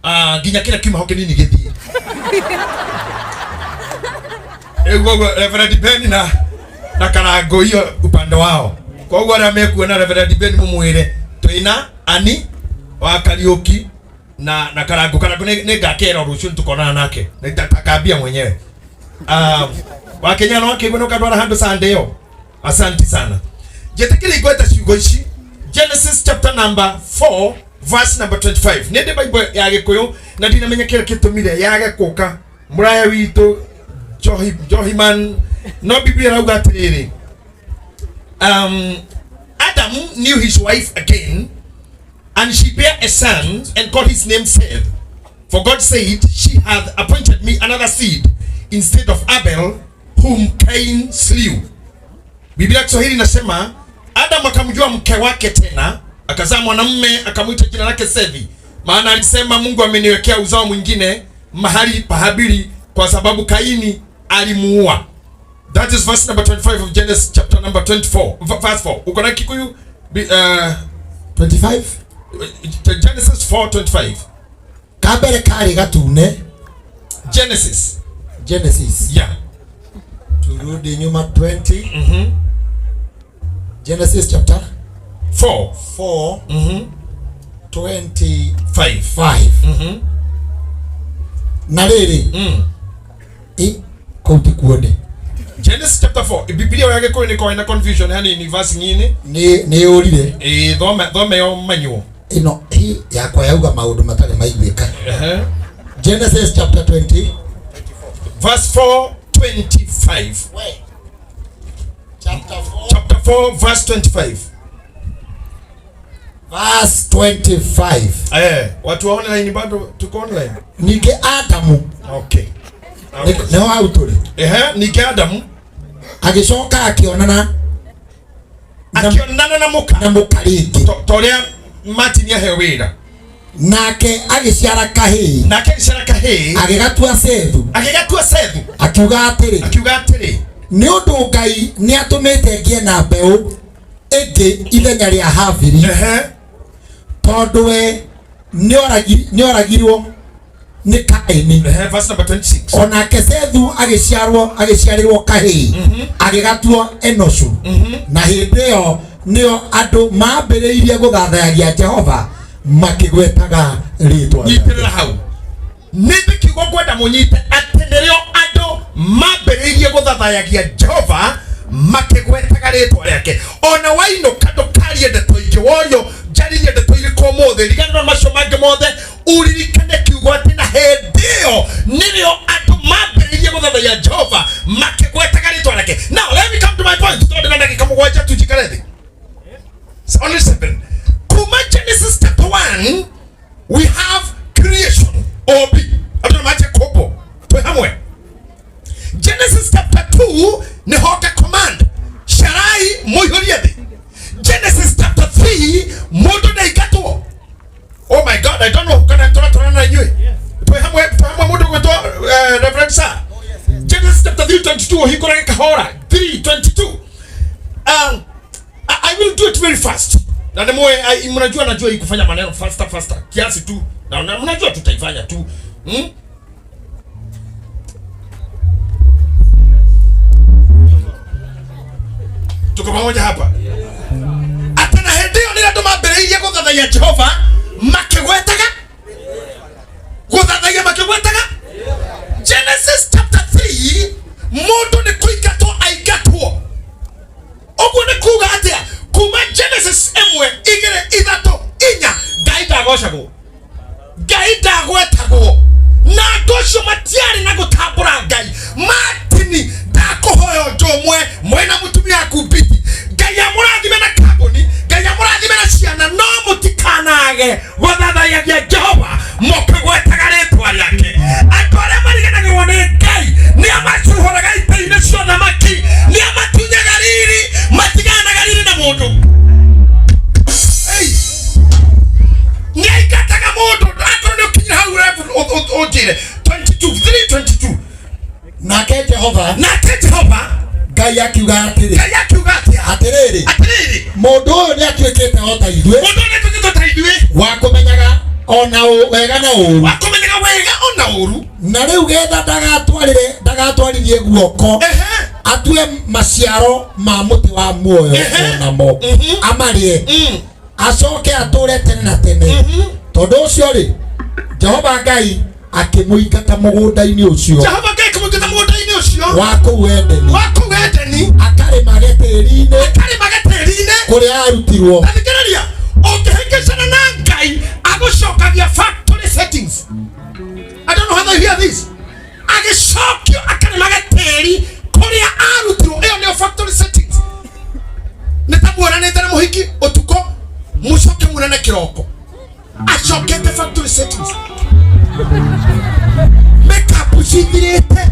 Ah, nginya kĩrĩa kiuma ho kĩnini gĩthiĩ. Rĩu koguo Reverend Ben na Karangũ hiyo upande wao, koguo arĩa mekuona Reverend Ben mũmwĩre twĩna Ani wa Kariũki na Karangũ. Karangũ nĩ ngakera rũciũ nĩtũkonana nake nitakambia mwenyewe. Wakenya no akĩigua nĩ ũkandwara handũ Sunday ĩyo. Asante sana. Njĩtĩkĩrie ngwete ciugo ici, Genesis chapter number 4 verse number 25. Nĩ ndĩ Bible ya Gĩkũyũ na ndinamenya kĩrĩa kĩtũmire yage kũka mũraya witũ Johi, Johiman, no Biblia ĩrauga atĩrĩrĩ, Adam knew his wife again, and she bare a son and called his name Seth. For God said, "She hath appointed me another seed instead of Abel, whom Cain slew." Biblia ya Kiswahili inasema Adam akamjua mke wake tena, akazaa mwanamume, akamwita jina lake Sethi, maana alisema, "Mungu ameniwekea uzao mwingine mahali pa Habili, kwa sababu Kaini alimuua." That is verse number 25 of Genesis chapter number 24, verse 4. Uko na Kikuyu? 25. Genesis 4:25. Kambere karĩ gatune. Genesis. Genesis. Yeah. Turudi nyuma 20. Genesis chapter 4. 4 25. 5. Na rĩrĩ, kũu ti kuo ndĩ. Genesis chapter 4. Biblia ya Gĩkũyũ nĩ ĩkoragwo na confusion hanini verse nyinĩ. Nĩ yũrire. Ĩ thome thome yo manywo. Ĩno hi yakwa yauga maũndũ matarĩ maiguĩka. Genesis chapter 20 Verse 4:25. Chapter 4 Chapter 4 verse 25. Verse 25. Eh, watu wa online bado tuko online. Ningĩ Adamu nĩho hau tũrĩ. Ehe, ningĩ Adamu agĩcoka akĩonana akĩonana na mũka na mũka rĩngĩ, ta ũrĩa Martin aheo wĩra. Nake agĩciara kahĩĩ. Nake agĩciara kahĩĩ. Agĩgatua Sethu. Agĩgatua Sethu. Akiuga atĩrĩ, akiuga atĩrĩ, Nĩ ũndũ Ngai nĩ atũmĩte ngĩe na mbeũ ĩngĩ ithenya rĩa Habili, tondũ we nĩoragirwo nĩ Kaini. Ehe, verse number 26. Onake Sethu agĩciarwo, agĩciarĩrwo kahĩĩ, agĩgatua Enoshu. Na hĩndĩ ĩyo nĩo andũ mambĩrĩirie gũthathayagia Jehova makĩgwetaga rĩtwa rĩake. Nyitĩrĩra hau. Nĩ ndĩ kiugo ngwenda mũnyite, atĩ nĩrĩo andũ mambĩrĩirie gũthathayagia Jehova makĩgwetaga rĩtwa rĩake. Ona wainũka, ndũkarie ndeto ingĩ. Worio njaririe ndeto irĩkũ ũmũthĩ, riganĩrwo macio mangĩ mothe, uririkane kiugo atĩ na hĩndĩ ĩyo nĩrĩo andũ mambĩrĩirie gũthathaiya Jehova makĩgwetaga rĩtwa rĩake. Now let me come to my point, tondũ ndĩna ndagĩka 7 tu njikare thĩ. It's only 7. Kuma Genesis chapter 1 we have creation, obi andũ nĩmanjie kũmbwo twĩ hamwe. Genesis chapter 2 nĩ hoka command, carai mũihũrie thĩ. Genesis chapter 3 mũndũ ndaingatwo. Oh my God, I don't know kana tũratwarana na inyuĩ. Twĩ hamwe, twĩ hamwe. Mũndũ gwĩtwo Reverend Sir, Genesis chapter 3 22, ũhingũrage kahora 3 22. I will do it very fast. Na ni mwe mnajua, najua hii kufanya maneno faster faster kiasi tu na mnajua tutaifanya tu. Tuko pamoja hapa? Atĩ na hĩndĩ ĩyo nĩrĩo andũ mambĩrĩirie gũthathaiya Jehova makĩgwetaga, gũthathaiya makĩgwetaga. Genesis chapter 3 mũndũ nĩ kũingatwo aingatwo. Ũguo nĩ kuga atĩa? Kuma Genesis 1, 2, 3, 4, Ngai ndagocagwo, Ngai ndagwetagwo, na andũ acio matiarĩ na gũtambũra Ngai. Martini, ndakũhoya ũndũ ũmwe mwĩna mũtumia waku Biti. Ngai amũrathime na kambuni, Ngai amũrathime na ciana, no mũtikanage gũthathayagia Jehova mũkĩgwetaga rĩtwa rĩake. Andũ arĩa mariganagĩrwo nĩ Ngai nĩ amacuhũraga itĩ-inĩ cia ũthamaki, nĩ amatunyaga riri, matiganaga riri na mũndũ. Hey! Nĩ aingataga mũndũ. Akorwo nĩ ũkinyire hau level, ũnjĩre 22 322. Nake Jehova Nake Jehova Ngai akiuga atĩrĩ, Ngai akiuga atĩa? Atĩrĩrĩ, Atĩrĩrĩ, mũndũ ũyũ nĩ atuĩkĩte o ta ithuĩ, mũndũ ũyũ nĩatuĩkĩte ta ithuĩ, wa kũmenyaga ona wega na ũũru. Wa kũmenyaga wega ona ũũru. Na rĩu getha ndagatwarĩre, ndagatwarithie guoko atue maciaro ma mũtĩ wa muoyo onamo amarĩe, acoke atũre tene na tene. Tondũ ũcio rĩ, Jehova Ngai akĩmũingata mũgũnda-inĩ ũcio Jehova Ngai akĩmũingata mũgũnda-inĩ ũcio wa kũu Edeni wa kũu Edeni, akarĩmage tĩri-inĩ akarĩmage tĩri-inĩ kũrĩa arutirwo. Ta thikĩrĩria, ũngĩhĩngĩcana na Ngai agũcokagia factory settings. I don't know whether you hear this. Agĩcokio akarĩmage tĩri kũrĩa arutirwo, ĩyo nĩyo factory settings. Nĩ ta muonanĩte na mũhiki ũtukũ, mũcoke muonane kĩroko, acokete factory settings, makeup cithirĩte.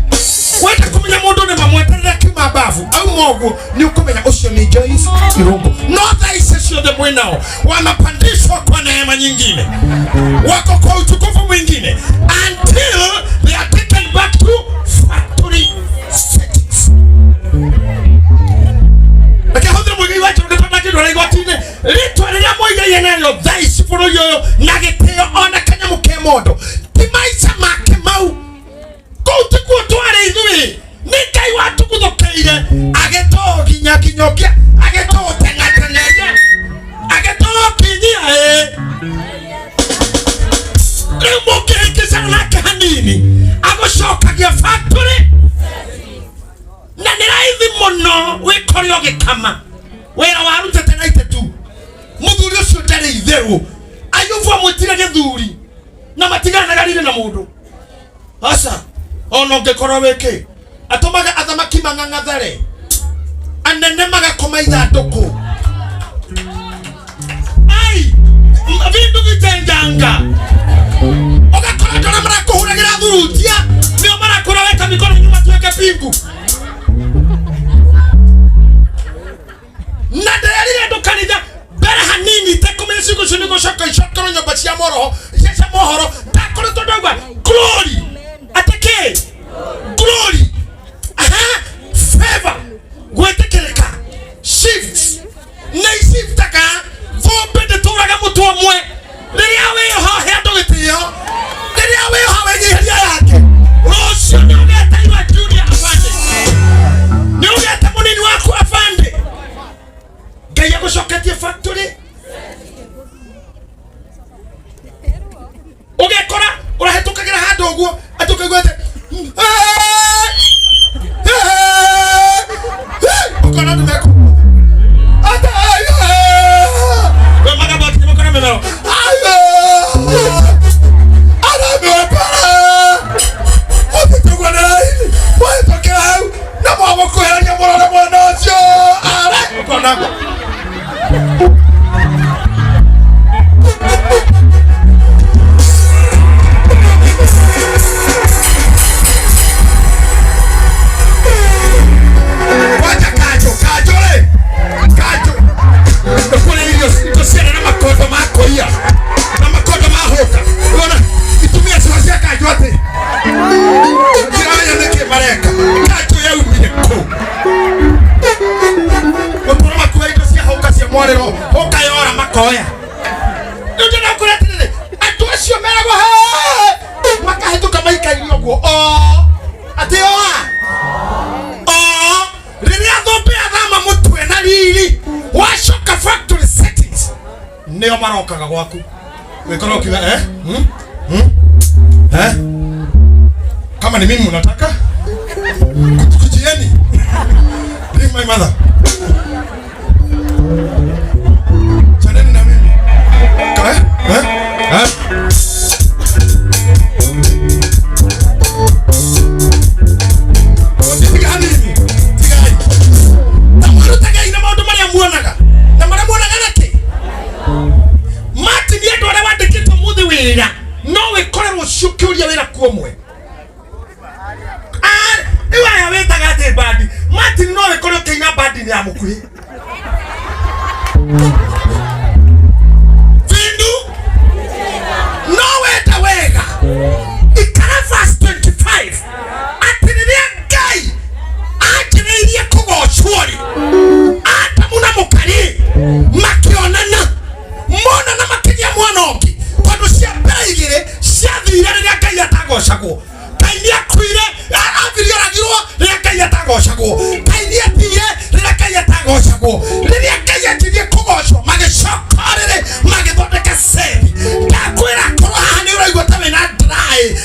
Wenda kũmenya mũndũ nĩ mamweterere akiuma bafu auma ũguo, nĩ ũkũmenya ũcio nĩ Joyce Irungu. No thaa ici ciothe mwĩnao wanapandishwa kwa neema nyingine, wako kwa utukufu mwingine until they are taken back to factory settings. Reke hũthĩre mũigai wa njoro gĩtonda kĩndwara igoti-inĩ, rĩtwa rĩrĩa mũigai narĩo thaa ici bũrũri ũyũ na gĩtĩo ona kanyamũ ke mondo ti maica make mau. Kũu tikuo twarĩ ithuĩ, nĩ Ngai watũguthũkĩire agĩtũginya kinyũkia, agĩtũteng'ateng'eria, agĩtũkinyia. Ĩ rĩu mũngĩhĩngĩcana nake hanini, agũcokagia factory, na nĩ raithi mũno wĩkore ũgĩkama wĩra warutĩte na itetu. Mũthuri ũcio ndarĩ itherũ. Ayubu amwĩtire gĩthuri na matiganaga riri na mũndũ. Aca, ona ũngĩkorwo wĩkĩ, atũmaga athamaki mang'ang'athare, anene magakoma ithandũkũ. Ai vindu vichenjanga, ũgakora andũ arĩa marakũhũragĩra thurutia nĩo marakũra weka mikono nyuma tuweke pingu. Na ndĩrerire andũ kanitha mbere hanini itekũmenya ciugo icio nĩ gũcoka icokerwo nyũmba cia moroho cia mohoro. Ndakoretwo ndauga glory, atĩ kĩ glory? Aha, favor. Ũkona andũ mekũ Ata ayo. We magamba akinya makona mĩmero. Ayo. Aramĩopara. Ũtĩtũguo na raithi. Wahĩtũkĩra hau na mwamũkuhĩrĩria mũrore mwena ũcio. Ara. Ũkona. Kwanja kanjũ, kanjũ rĩ. Kanjũ. Nĩkũrĩ irio indo ciana na makondo ma kũiya na makondo ma hũka. Ũrona itumia ciao cia kanjũ atĩ ndiramenya nĩkĩ mareka. Kanjũ yaumire kũ? Gũtũra makua indo cia hũka cia mwarĩro, hũka yora makoya. Rĩu ndĩra kwĩra atĩrĩrĩ, andũ acio meragwo "Hee!" makahĩtũka maikaire ũguo o atĩ oa o rĩrĩa thũmbĩ yathama mũtwe na riri wacoka factory settings nĩo marokaga gwaku wĩkorwo ũkiuga eh? hmm? Hmm? Eh? Kama ni mimi mnataka kujieni, leave my mother, chaneni na mimi. Eh? Eh? Eh? Tiga hanini, tigai. Ta mwĩrutagei na maũndũ marĩa muonaga na marĩa muonaga nakĩ. Martin andũ arĩa wandĩkĩtwo mũthĩ wĩra no wĩkore rũciũ ũkĩũria wĩra kuo mwe. Ah, rĩu aya wĩtaga atĩ bandi. Martin no wĩkore ũkĩina bandi-inĩ ya mũkuhĩ. Vindu no wenda wega ikara verse 25 atĩ rĩrĩa Ngai anjĩrĩirie kũgocwo rĩ, Adamu na mũkarĩ makĩonana monana makĩgĩa mwana ũngĩ, tondũ cia mbere igĩrĩ ciathire rĩrĩa Ngai atagocagwo. Ngai nĩ akuire, Abili oragirwo rĩrĩa Ngai atagocagwo. Ngai nĩ athire rĩrĩa Ngai atagocagwo. Rĩrĩa Ngai anjirie kũgocwo magĩcoka rĩrĩ magĩthondeka Sethi. Ndakwĩra korwo haha nĩ ũraigua ta wĩna dry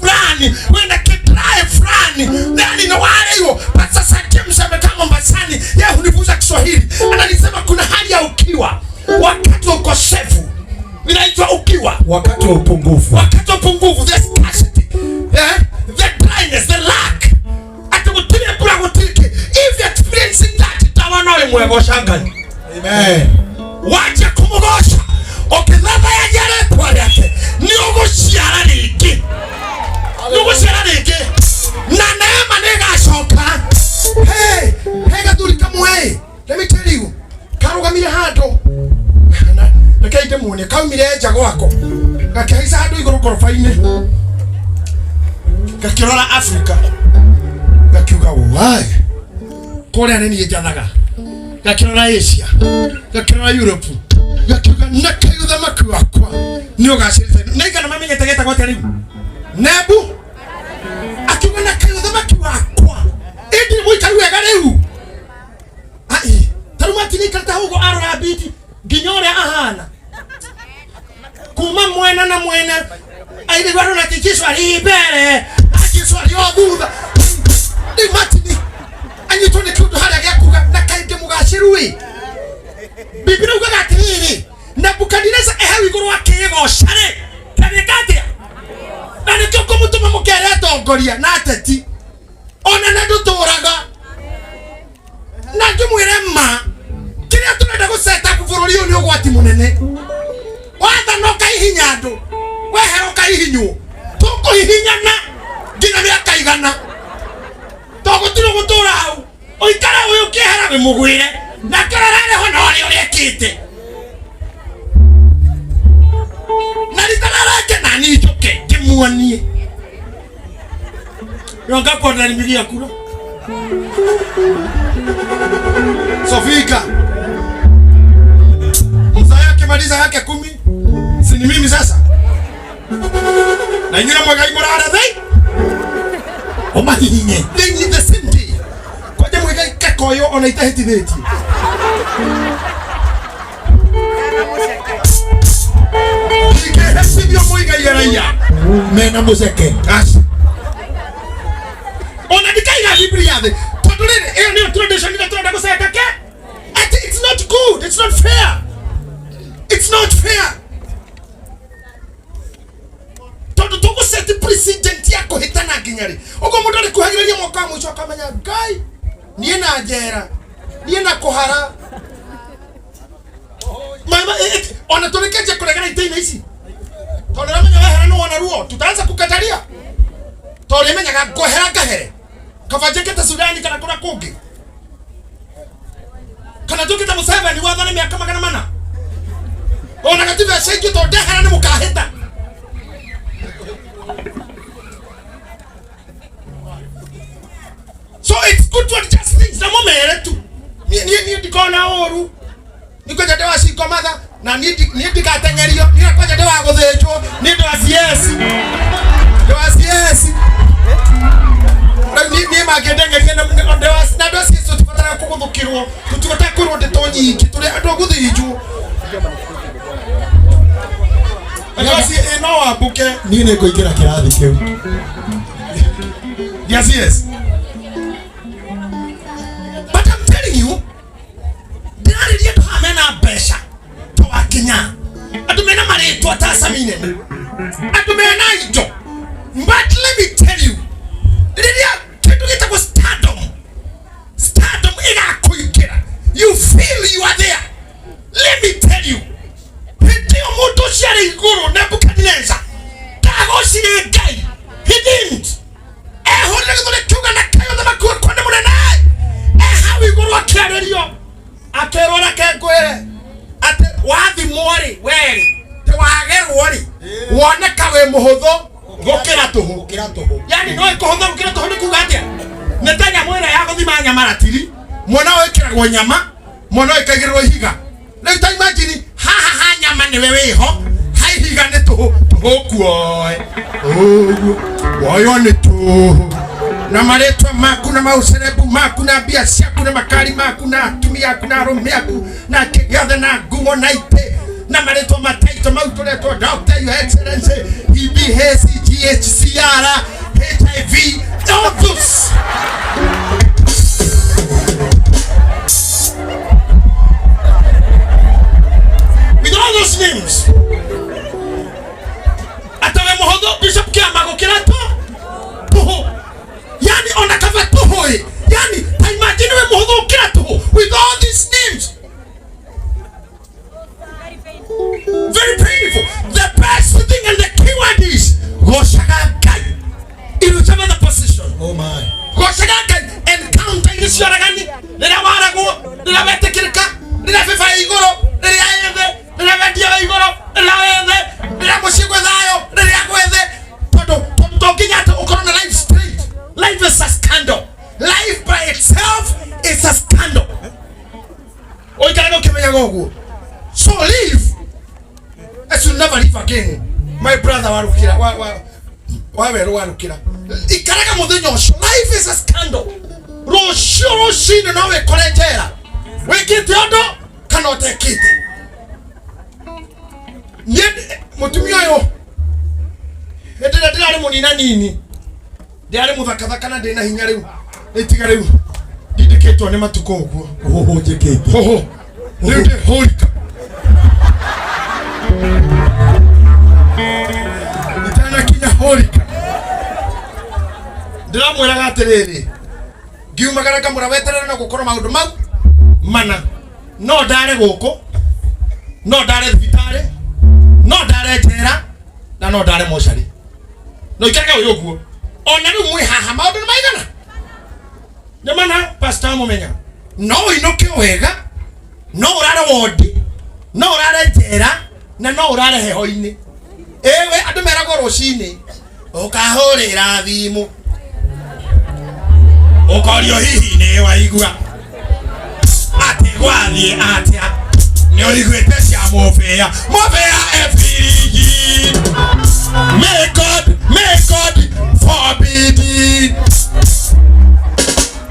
fulani, wĩna kidry fulani, yani nĩ warĩirwo. But sasa James amekaa Mombasani, yeye hunifunza Kiswahili, ananisema kuna hali ya ukiwa wakati wa ukosefu, inaitwa ukiwa Wakati wa upungufu. Wakati wa upungufu, the scarcity, yeah? The dryness, the lack, ati gũtirĩ mbura gũtirĩ kĩ. If you're experiencing that, tawa no ĩmwe goca Ngai. Amen. Wacha kũmũgoca ũkĩthathayagia rĩtwa rĩake, nĩ ũgũciara rĩngĩ, nĩ ũgũciara rĩngĩ na neema nĩ ĩgacoka. Hey, hey, gathuri kamwe, let me tell you, karũgamire handũ na reke ndĩmuonie, kaumire nja gwako gakĩhaica handũ igũrũ ngoroba-inĩ, gakĩrora Afrika, gakiuga wai kũrĩa nĩ niĩ njathaga, gakĩrora Asia, gakĩrora Europe, gakiuga na kaĩ ũthamaki wakwa nĩ ũgacĩrĩte na igana mamenyete getagwo atĩa rĩu Nebu, akiuga na kaĩ ũthamaki wakwa ĩndĩ mũikaru wega rĩu. Ai, tarĩu matirikana ũguo arora mbiti nginya ũrĩa ahana kuma mwena na mwena, airĩru arona atĩ Jesu arĩ mbere na Jesu arĩ o thutha. Rĩu Martin anyitwo nĩ kĩũndũ harĩa gĩa kuga na kaingĩ mũgacĩru ĩ. Biblia ugaga atĩrĩrĩ, Nebukadineza e hau igũrũ akĩĩgoca rĩ, agĩka atĩa? Na nĩkĩo ngũmũtũma mũkere atongoria na ateti ona na ndũtũraga na ngĩmwĩre ma kĩrĩa tũrenda gũceta bũrũri ũyũ nĩ ũgwati mũnene. Wathana ũkaihinya andũ, wehera ũkaihinywo, tũkũhihinyana nginya mĩaka 100, to gũtirĩ gũtũra hau ũikare ũyũ ũkĩehera wĩmũgwĩre na kĩrĩa ũrarĩho na ũrĩa ũrekĩte na rita rĩrĩa na niĩ njũke ngĩmuonie wangapi wananipigia kura. Sofika mzee akimaliza yake 10, si ni mimi sasa na inyuĩ mwegai mũrare ũmahihinye thĩ the same day kwanja mwegai kekoyo ona itahĩtithĩtie ingĩhĩtithio mũigai raia mena mũceke. Aca. Ona ndikaiga Biblia thĩ tondũ rĩrĩ ĩyo nĩyo tradition ĩrĩa tũrenda. Ũgũkinya rĩ ũguo mũndũ arĩkuhagĩrĩria mwaka wa mũico akamenya Ngai niĩ na njera niĩ na kũhara. Ona tũrĩkĩtie kũregera itĩ-inĩ ici tondũ nĩramenya wehera nĩ wona ruo, tutaanza kukataria tondũ nĩmenyaga ngwehera ngahere kaba njĩkĩte Sudani kana kũrĩa kũngĩ kana njũkĩte Museveni wathane mĩaka 400 ona gatiba cenjio tondũ ndehera nĩ mũkahĩta. So it's good to adjust things na mũmere tu. Niĩ ndikona ũru nĩ kwanja ndĩ wa cingo matha na niĩ ndigateng'erio, niĩ kwanja ndĩ wa gũthĩnjwo, niĩ ndĩ wa CS, ndĩ wa CS. Rĩu niĩ mangĩndeng'eria na ndĩ wa CS, tũtibataraga kũgũthũkĩrwo, tũtibataraga kwĩrwo ndeto nyingĩ, tũrĩ andũ a gũthĩnjwo. Andũ a CS no wambũke. Niĩ nĩ ngũingĩra kĩrathi kĩu. Yes, yes. But I'm telling you, ndĩrarĩria andũ haha mena mbeca ta wakinya, andũ mena marĩtwa ta Sami nene, andũ mena indo. But let me tell you, rĩrĩa kĩndũ gĩtagwo stardom, stardom ĩgakũingĩra, you feel you are there. Let me tell you, hĩndĩ ĩyo mũndũ ũcio arĩ igũrũ, Nebukadnezar ndagocire Ngai. He didn't. Ehũrire gĩthũri kiuga na kĩo, thamaki wakwa nĩ mũnene. E hau igũrũ akĩarĩrio akĩrwo, reke ngwĩre atĩ wathimwo rĩ werĩ tĩ wagerwo rĩ woneka wĩ mũhũthũ gũkĩra tũhũ. Gũkĩra tũhũ. Yani no ĩkũhũthũ gũkĩra tũhũ nĩ kuga atĩa? Nĩ ta nyamũ ĩrĩa ya gũthima nyama ratiri, mwana ũyũ ĩkĩragwo nyama, mwana ũyũ ĩkaigĩrĩrwo ihiga. Rĩu ta imagine haha ha nyama nĩwe wĩho, ha ihiga nĩ tũhũ. Tũhũ kuoe ũguo woywo nĩ tũhũ na marĩtwa maku na maũcerebu maku na mbia ciaku na makari maku na atumia aku na arũme aku na kĩgĩothe na nguo na itĩ na marĩtwa mataito mau tũretwo Doctor, Your Excellency, EBH, GHCR, HIV, all those. With all those names, atawe mũhũthũ Bishop Kĩama gũkĩra tũhũ. Yani ona kaba tũhũ ĩ, yani ta imagine we mũhũthũ gũkĩra tũhũ with all these names. Very painful. The best thing and the key word is gocaga Ngai in whichever the position. Oh my. Gocaga Ngai encounter iria cioragani rĩrĩa waragwo, rĩrĩa wetĩkĩrĩka, rĩrĩa bĩba ĩ igũrũ, rĩrĩa ĩ thĩ, rĩrĩa wendia wĩ igũrũ, rĩrĩa wĩ thĩ, rĩrĩa mũciĩ gwĩ thayũ, rĩrĩa gwĩ thĩ, tondũ to nginya atĩ ũkorwo na life straight. Life is a scandal. Life by itself is a scandal. Ũikarage ũkĩmenyaga ũguo. So live as you never live again, my brother. Warukira wa wa wa werũ warukira, ikaraga mũthenya ũcio. Life is a scandal. Rũciũ rũcinĩ no wĩkore njera wĩkĩte ũndũ kana ũtekĩte. Niĩ mũtumia ũyũ hĩndĩ ĩrĩa ndĩrarĩ mũnina nini, ndĩrarĩ mũthakathaka na ndĩna hinya. Rĩu nĩtiga rĩu ndindĩkĩtwo nĩ matukũ ũguo. Ũhũhũnjĩkĩte. Hoho rĩu ndĩ hũrika itanakinya hũrika, ndĩramwĩraga atĩrĩrĩ, ngiumagara ngamwĩra weterere no gũkorwo maũndũ mau mana, no ndare gũkũ, no ndare thibitarĩ, no ndare njera na no ndare mocarĩ, no ikarage ũyũ ũguo. Ona rĩu mwĩ haha maũndũ nĩ maigana nĩ mana pastor mũmenya, no ũinũke wega, no ũrare wondi, no ũrare njera na no ũrare heho-inĩ. Ĩwe andũ meragwo rũcinĩ ũkahũrĩra thimũ ũkorio hihi nĩ waigua atĩ gwathiĩ atĩa, nĩ ũiguĩte cia mũbĩa mũbĩa ebirigi. May God forbid it.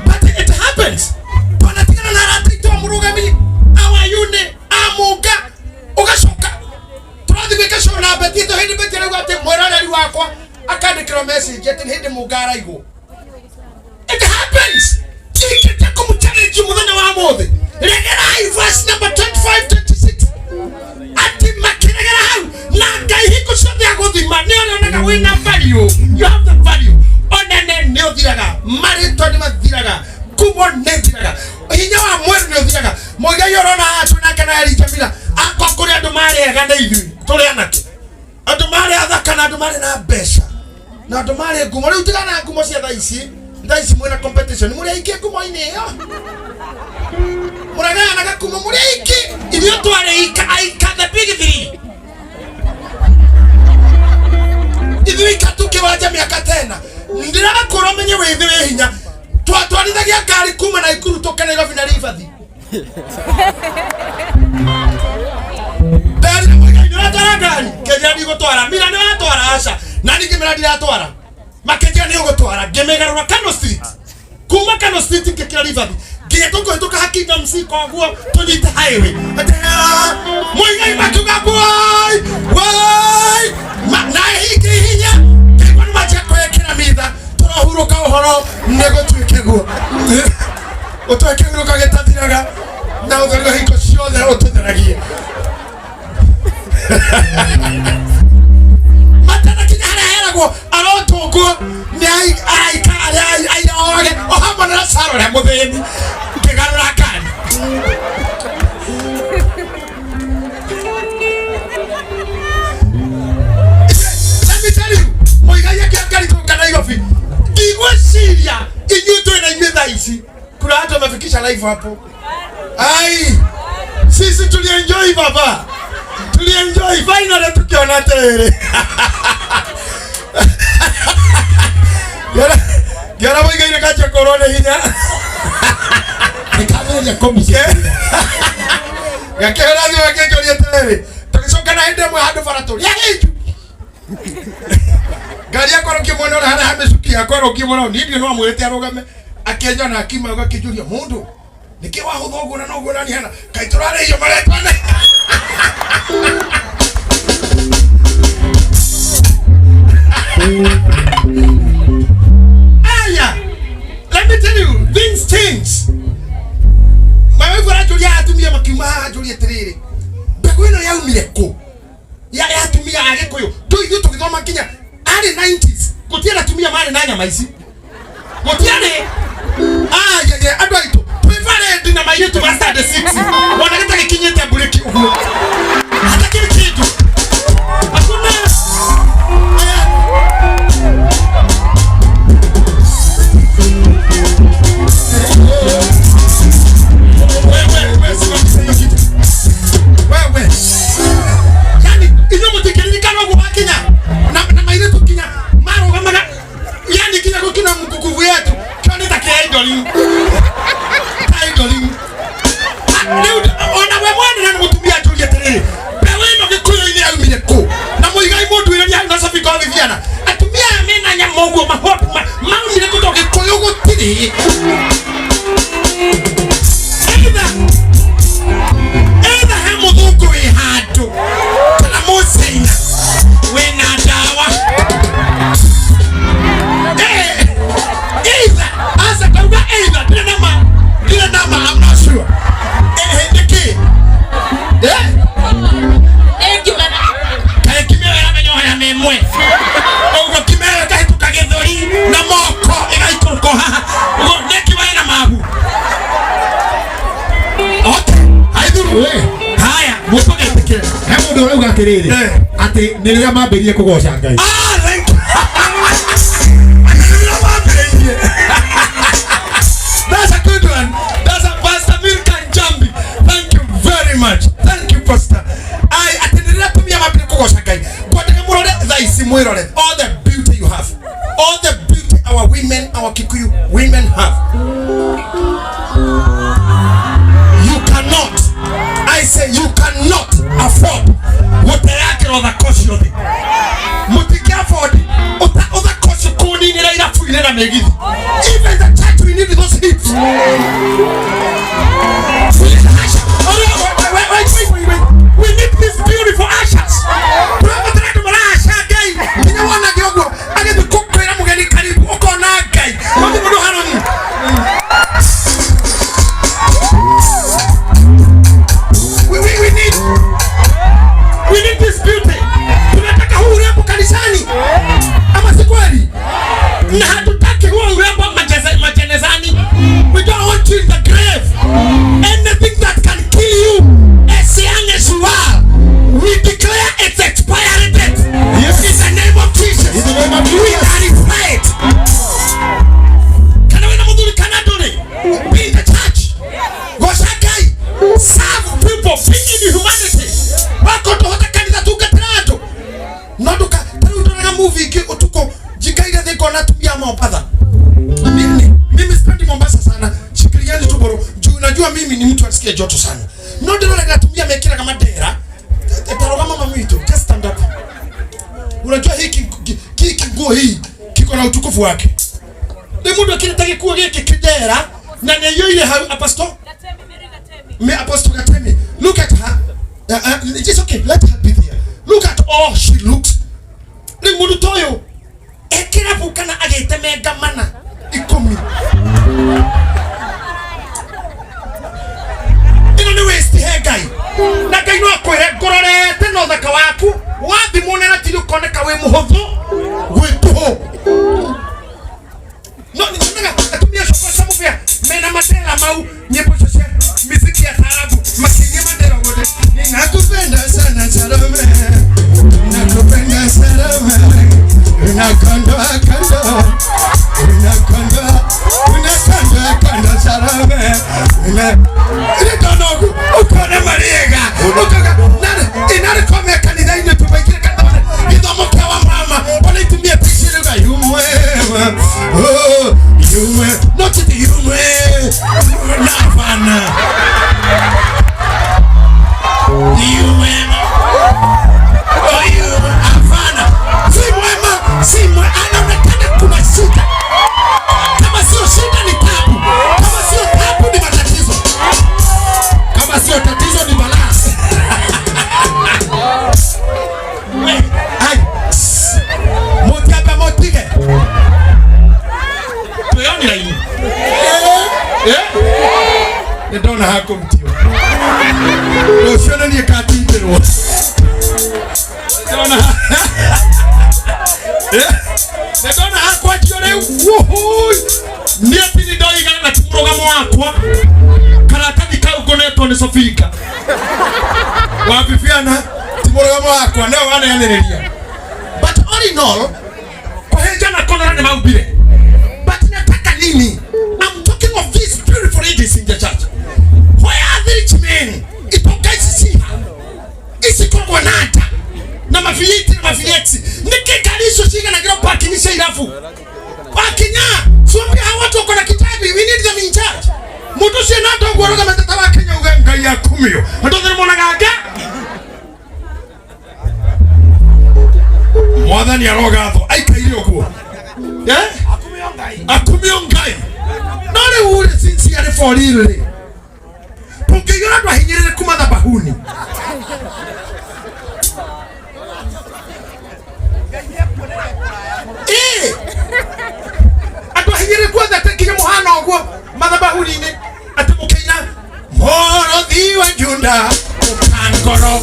But it happens. Twanatigana na arata aitũ a mũrũgami awayune amunga, ũgacoka tũrathiĩ gwĩka show na Beti ĩto hĩndĩ Beti arauga atĩ mwĩroreri wakwa akandĩkĩrwo message atĩ nĩ hĩndĩ munga araigwo. It happens. Tikete kũmũchallenge mũthenya wa mũthĩ, regerai verse number 25 26 atĩ makĩregera hau na Ngai hingo ciothe agũthima nĩ ũrĩonaga wĩna value. You have the value. Ona Ũtheru nĩ ũthiraga. Mũigai ũrona haha twĩ nake na Elijah Miller, akwa kũrĩ andũ marĩ ega nĩ ithuĩ tũrĩ anake, andũ marĩ athaka na andũ marĩ na mbeca na andũ marĩ ngumo. Rĩu tiga na ngumo cia thaa ici, thaa ici mwĩna competition, mũrĩ aingĩ ngumo-inĩ ĩyo, mũragayanaga ngumo mũrĩ aingĩ. Ithuĩ twarĩ ika aika the big three, ithuĩ ika tukĩwanja mĩaka tena ndĩrakũra menye wĩthĩ wĩ hinya. Twatwarithagia ngari kuma Naikuru tũke Nairobi na Ribathi. Ndari mũigai nĩ ũratwara ngari, kĩnjĩra ndigũtwara. Mira nĩ ũratwara? Aca. Na niĩ ngĩmĩra ndiratwara, makĩnjĩra nĩ ũgũtwara. Ngĩmĩgarũra Kano Street, kuma Kano Street ngĩkĩra Ribathi nginya tũkũhĩtũka ha Kingdom C, koguo tũnyite highway. Atĩ, "Ah," mũigai makiuga woi woi. Na hingĩ hinya kĩigua nĩ manjia kwĩkĩra mitha tũrahurũka ũhoro nĩ gũtuĩke guo ũtũhe kĩhurũka gĩtathiraga na ũtheri wa hingo ciothe ũtũtheragie matanakinya harĩa heragwo arotũngwo nĩ araika arĩa aira orage o hamwe na Lazaro ũrĩa mũthĩni. Ngĩgarũra ngari. Let me tell you, mũigai akĩra ngari tũka Nairobi, ndigwĩciria inyuĩ twĩ na inyuĩ thaa ici kuna watu wamefikisha life hapo. Ai, sisi tulienjoy baba, tulienjoy finally tukiona atĩrĩrĩ ngĩona mũigaire kanjia kũrwo nĩ hinya. Nĩkambĩrĩria kũmĩcia. Gakĩhũra thimũ akĩnjũria atĩrĩrĩ, tũgĩcoka na hĩndĩ ĩmwe handũ bara tũrĩ ahĩnju ngari yakwa rũkie mwena ũrĩa harĩa hamĩcuki yakwa rũkie mwena ũyũ. Niĩ ndiũ no amwĩrĩte arũgame, akĩnjona akiuma akĩnjũria mũndũ nĩkĩ wahũtha ũguo na noguo nani hana kaĩ tũrarĩhio maretwane. Aya, let me tell you, things change. My wife aranjũria, atumia makiuma haha, anjũria atĩrĩrĩ, mbegũ ĩno yaumire kũ ya atumia a Gĩkũyũ? Tũ ithuĩ tũgĩthoma nginya arĩ 90s gũtiarĩ atumia marĩ na nyama ici, gũtiarĩ. Ayaya, andũ aitũ twĩ parade na mairĩtu ma standard 6 ona gĩtagĩkinyĩte mburĩki ũguo hatakĩrĩ kĩndũ hakuna. Aya. Wewe, wewe, simamisha hiyo kitu. Wewe. Yani, inyuĩ mũtingĩririkana ũguo wakinya na mairĩtu kinya marũgamaga, yani kinya gũkina mkukuvu yetu kĩo nĩ ta kĩa idoli ta idoli. Rĩu ona we mwene na nĩ mũtumia anjũria atĩrĩrĩ, mbeũ ĩno Gĩkũyũ-inĩ yaumire kũ? Na mũigai mũnduĩrĩria hau na Sofika wa Viviana, atumia aya mena nyama ũguo maumire kũ? Tondũ Gĩkũyũ gũtirĩ. Either he mũthũngũ wĩ handũ kana mũcaina wĩna ndawa. Either aca ndauga either, ndirĩ na ma, ndirĩ na ma, I'm not sure. Nĩkĩ? Kaĩ kimero ĩramenya ũhaya mĩmwe ũguo, kimero ĩkahĩtũka gĩthũri na moko ĩgaikũrũka haha ũguo nĩkiuma ĩna mahu. Okay, haithuru. We. Haya, mũtũgetĩkĩre. He mũndũ ũrauga atĩrĩrĩ atĩ nĩ rĩrĩa mambĩrĩrie kũgoca Ngai. Ah, thank you. Nĩrĩo mambĩrĩirie. That's a good one. That's a Pastor Milka Njambi. Thank you very much. Thank you, Pastor. I atĩ nĩ rĩrĩa atumia mambĩrĩrie kũgoca Ngai. Ngwendaga mũrore thaa ici, mwĩrore all the beauty you have. All the beauty our women, our Kikuyu women have. You cannot, I say you cannot afford gũteyakĩra ũthaka ũcio thĩ. Mũtingĩ afford ũthaka ũcio kũninĩra irabu-inĩ na mĩgithi. Even the church, we need those hips. We need ushers. Oh, no, wait, wait, wait, wait, wait, wait. We need these beautiful ushers. Tũrabatara andũ maraca Ngai nginya wonage ũguo agĩthiĩ kũkwĩra mũgeni karibu ũkona Ngai. Gũtirĩ mũndũ harani. Unajua mimi ni mtu asikie joto sana. No ndĩroraga atumia mekĩraga madera. Tarogama mami witũ, just stand up. Unajua hiki hiki nguo hii kiko na utukufu wake. Nĩ mũndũ akĩrĩte gĩkuo gĩkĩ kĩndera na nĩ aiyũire hau apostle. Me Apostle Gatemi, look at her. It's okay, let her be there. Look at all she looks. Rĩu mũndũ ta ũyũ ekĩrabu kana agĩtemenga mana ikũmi. Ĩno nĩ waste he Ngai. Na Ngai no akwĩre ngũrorete na ũthaka waku wathimwo na ratiri ũkoneka wĩ mũhũthũ gwĩ tũhũ. No nyonaga atumia acio kwa mũbĩa mena matera mau nyimbo icio cia miziki ya taarabu makinyia matera guothe. Ninakupenda sana Salome, ninakupenda Salome, unakondoa kondo, unakondoa, unakondoa kondo Salome, una ndona ũguo ũkona marĩega ũkauga inarĩkomea kanitha-inĩ tũmaingĩre kanitha gĩthomo kĩa wa mama ona itumia pici rĩuga yumwema oh, yumwe not the yumwe na hapana yumwema oh, yumwe hapana si mwema si mwe anaonekana kuna shida. Kama sio shida ni tabu, kama sio tabu ni matatizo, kama sio tatizo ni balaa. Ai, mutiamba mutige twĩonire inyu nĩ ndona hakũrutio rũciũ nĩ niĩ katindĩrwo ndona nĩ ndona hakwanjio rĩu Wuhui. Niĩ tini ndoiga na ti mũrũgamo wakwa karatathi kau ngonetwo nĩ Sofika wabibiana ti mũrũgamo wakwa nĩwe waneanĩrĩria. But all in all, kũhĩnja na kũnora nĩ maumbire. But nataka nini? I'm talking of these beautiful ladies in the church. Where are the rich men? Itonga ici ciha ici koragwo na nda na mabiiti na mabieti nĩkĩ ngari icio ciganagĩrwo parking cia irabu wakinya suomia hawa watu wako na kitabi, we need them in church. Mũndũ ũcio na ndoguo arũgamĩte ta wa Kenya uge Ngai akumio andũ othe nĩmonaga nga mwathani arogathwo aikaire ũguo akumio Ngai no rĩu rĩ since arĩ for real rĩ tũngĩiyũra andũ ahinyĩrĩrĩku mathabahuni ĩĩ andũ ahinyĩrĩrĩku othe atĩ nginya mũhana ũguo mathabahuni-inĩ atĩ mũkĩina mũrũthi wa Juda ũkangoro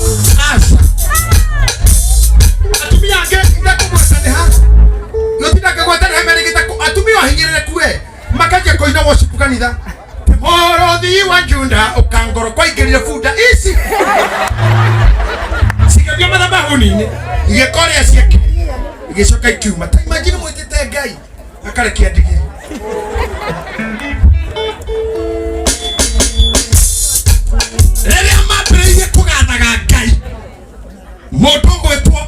aca atumia angĩ ndakũgweta nĩ ha gũtinda ngĩgweta nĩ ha merĩgĩte atumia ahinyĩrĩrĩku we makanjia kũina worship kanitha mũrũthi wa Juda ũkangoro kwaingĩrire bunda ici cigĩthiĩ mathabahuni-inĩ igĩkoria ciake igĩcoka ikiuma ta imagine mwĩtĩte Ngai akarekia ndigiri rĩrĩa mambĩrĩirie kũgathaga Ngai mũndũ ũgwĩtwo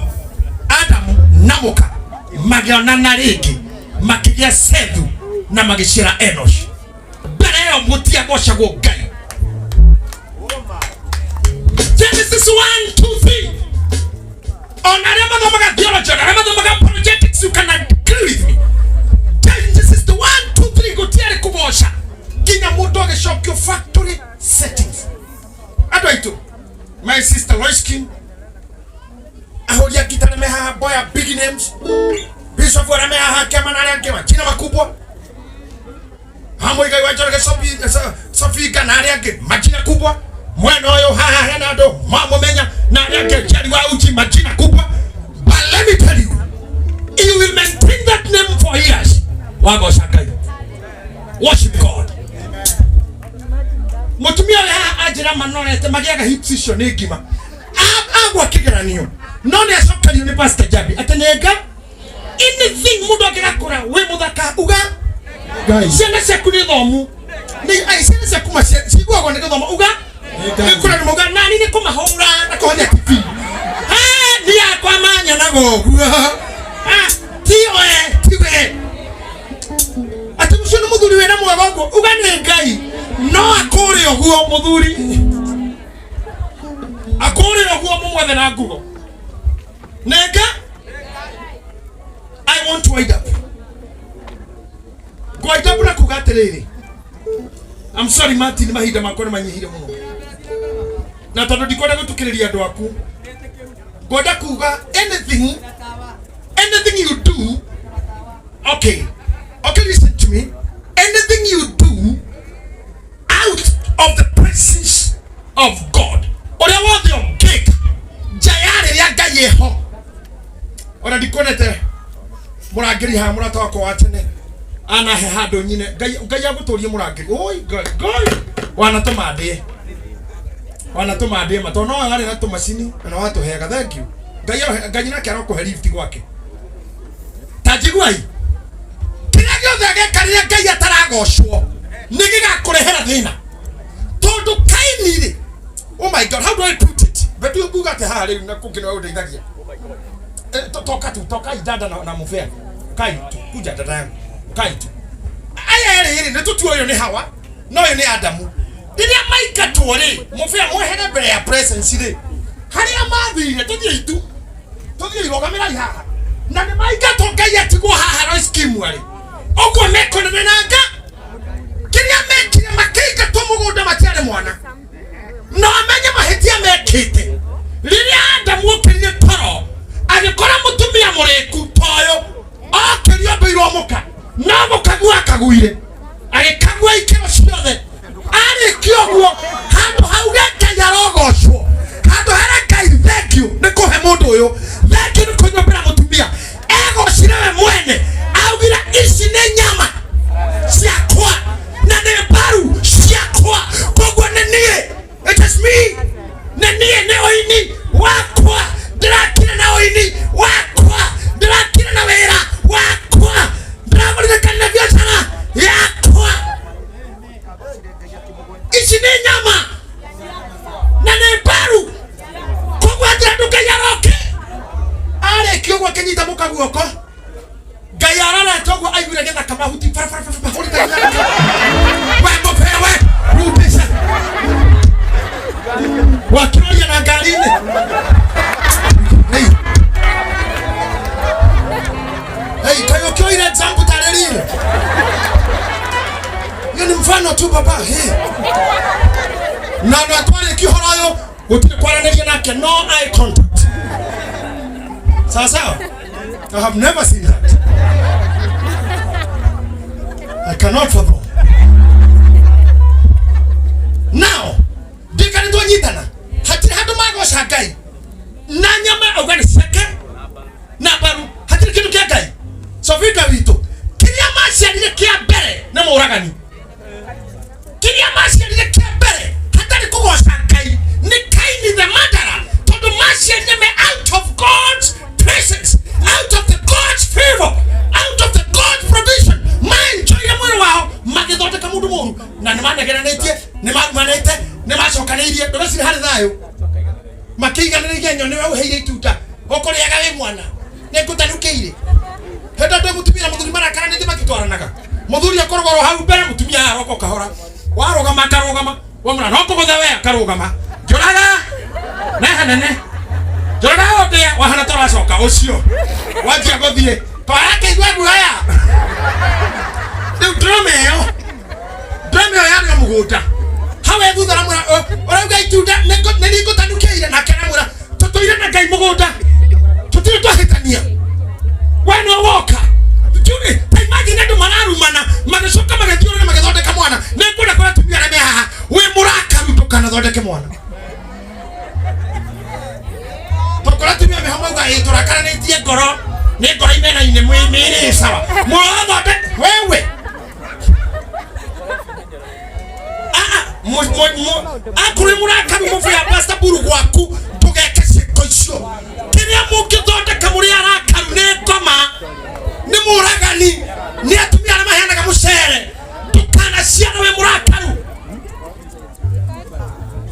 Adamu na mũka magĩonana rĩngĩ makĩgĩa Sethu na magĩciara Enosh. Mbere ĩyo mũtiagocagwo Ngai. Genesis 1 2 3 ona arĩa mathomaga theology ona arĩa mathomaga apologetics, you can agree with me. Genesis 1 2 3 gũtiarĩ kũgoca nginya mũndũ agĩcokio factory settings. Andũ aitũ, my sister Lois King ahũri a ngita me haha boya big names bishop arĩa me haha kĩama na arĩa angĩ majina makubwa Hamuigai wa Njoroge Sofika na arĩa angĩ majina kubwa mwena ũyũ haha hena andũ mamũmenya na arĩa angĩ Jerry wa Uchi majina kubwa. But let me tell you, you will maintain that name for years. Wagoca Ngai, worship God. Mũtumia ũyũ haha anjĩra manorete magĩaga hips icio nĩ ngima agwa kĩgeranio no nĩ acokerio nĩ Pastor Jabi atĩ nĩ nga anything mũndũ angĩgakũra wĩ mũthaka uga Ngai. Ciana ciaku nĩ thomu nĩ ai ciana ciaku ma ciguagwo nĩ gĩthomo uga nĩ kũra nĩ mauga nani nĩ kũmahũra na kũhonia TV ni yakwa manyonaga ũguo ti we ti we atĩ ũcio nĩ mũthuri wĩna mwega ũguo uga nĩ Ngai No akũrĩ ũguo mũthuri, akũrĩ ũguo mũmwethe na nguo nenge. I want to wind up. Wind up na kuga atĩrĩrĩ, I'm sorry Martin, mahinda makwa nĩ manyihire mũno, na tondũ ndikwenda gũtukĩrĩria andũ aku, ngwenda kuga anything, anything you do, okay, okay, listen to me, anything you do out of the presence of God, ũrĩa wothe ũngĩka nja ya rĩrĩa Ngai eho. Ona ndikuonete mũrangĩri haha, mũrata wakwa wa tene anahe handũ nyine. Ngai, Ngai agũtũrie mũrangĩri. Oi Ngai, Ngai wanatũma ndĩe, wanatũma ndĩe ma, tondũ no warĩ na tũmacini na watũheaga. Thank you. Ngai Ngai nake arokũhe lift gwake. Ta njiguai, kĩrĩa gĩothe ageka rĩrĩa Ngai ataragocwo nĩ gĩgakũrehera thĩna, tondũ Kaini rĩ, oh my God, how do I put it? Betu nguga atĩ haha rĩu na kũngĩ nĩwe ũndeithagia. Toka tu, toka dada na mũbea kai tu, kuja dada yangu, kai tu. Aya erĩ rĩ, nĩ tũtue ũyũ nĩ Hawa na ũyũ nĩ Adamu. Rĩrĩa maingatwo rĩ, mũbea mwehere mbere ya presence rĩ, harĩa mathire, tũthiĩ itu, tũthiĩ, irũgamĩrai haha, na nĩ maingatwo, Ngai atigwo haha Royce Kimwa rĩ, ũguo mekonana na nga kĩrĩa mekire makĩingatwo mũgũnda matiarĩ mwana no amenye mahĩtia mekĩte. Rĩrĩa Adamu okĩrire toro agĩkora mũtumia mũrĩku toyũ, okĩrio mbĩirwo mũka no mũkagua akaguire, agĩkagua ikĩro ciothe. Arĩkia ũguo, handũ hauge Ngai arogocwo, handũ here Ngai thank you nĩ kũhe mũndũ ũyũ, thank you nĩ kũnyũmbĩra mũtumia, egocire we mwene, augire ici nĩ nyama ciakwa na nĩ mbaru ciakwa, koguo nĩ niĩ, it is me, nĩ niĩ, nĩ ũini wakwa ndĩrakire, na ũini wakwa ndĩrakire, na wĩra wakwa ndĩragũrire kana biacara yakwa. Ici nĩ nyama na nĩ mbaru, koguo hatirĩ andũ. Ngai aroke arĩkia ũguo akĩnyita mũka guoko, Ngai arorete ũguo aiguire gĩthaka mahuti barabara mahũrĩte gĩthaka. We mũpewe rudisha wakĩroria na ngari-inĩ. Hey. Hey, kaĩ ũkĩoire example tarĩ rĩrĩ? Hiyo ni mfano tu baba. Hey. Na twarĩkia ũhoro ũyũ gũtirĩ kwaranĩria nake, no eye contact. Sawa sawa. I have never seen that. I cannot fathom. Now, ndikari twanyitana, hatirĩ handũ magoca Ngai na nyama auga nĩ ciake na mbaru, hatirĩ kĩndũ kĩa Ngai. Sofika witũ, kĩrĩa maciarire kĩa mbere nĩ mũragani. Kĩrĩa maciarire kĩa mbere hatarĩ kũgoca Ngai nĩ Kaini the murderer, tondũ maciarire me out of God's presence, out of the God's favor, out of the God's provision. Maenjoire mwĩrĩ wao magĩthondeka mũndũ mũru, na nĩ manegeranĩtie, nĩ marumanĩte, nĩ macokanĩirie. Ndũgecire harĩ thayũ makĩiganĩra igenyo, nĩwe ũheire itunda ũkũrĩaga wĩ mwana, nĩ ngũtanukĩire. Hĩndĩ ndĩ mũtumia na mũthuri marakaranĩtie makĩtwaranaga, mũthuri akoragwo oro hau mbere, mũtumia aroka o kahora, warũgama akarũgama, wamũra no kũgũtha we akarũgama, njũraga na hanene, njũraga ũndĩa wahana tũracoka ũcio wanjia gũthiĩ twarakĩigua guoya. Rĩu drama ĩyo, drama ĩyo yarĩ o mũgũnda hau e thutha, aramwĩra, "Ũrauga itunda nĩ ningũtanukĩire," nake aramwĩra, "Tũtũire na Ngai mũgũnda, tũtirĩ twahĩtania, we no woka." Judy, ta imagine andũ mararumana magĩcoka magĩthiũrũra magĩthondeka mwana. Nĩ ngwenda kũrĩa atumia arĩa me haha, wĩ mũrakaru ndũkanathondeke mwana. Tokora atumia meho mauga ĩ tũrakaranĩtie ngoro nĩ ngoro imenaine mĩĩrĩ sawa, mũrathondeka wewe. Akorwo mũrakaru mũbĩa Pastor Buru gwaku, ndũgeke ciĩko icio. Kĩrĩa mũngĩthondeka mũrĩ arakaru nĩ ngoma, nĩ mũragani, nĩ atumia arĩa maheanaga mũcere. Ndũkanaciara wĩ mũrakaru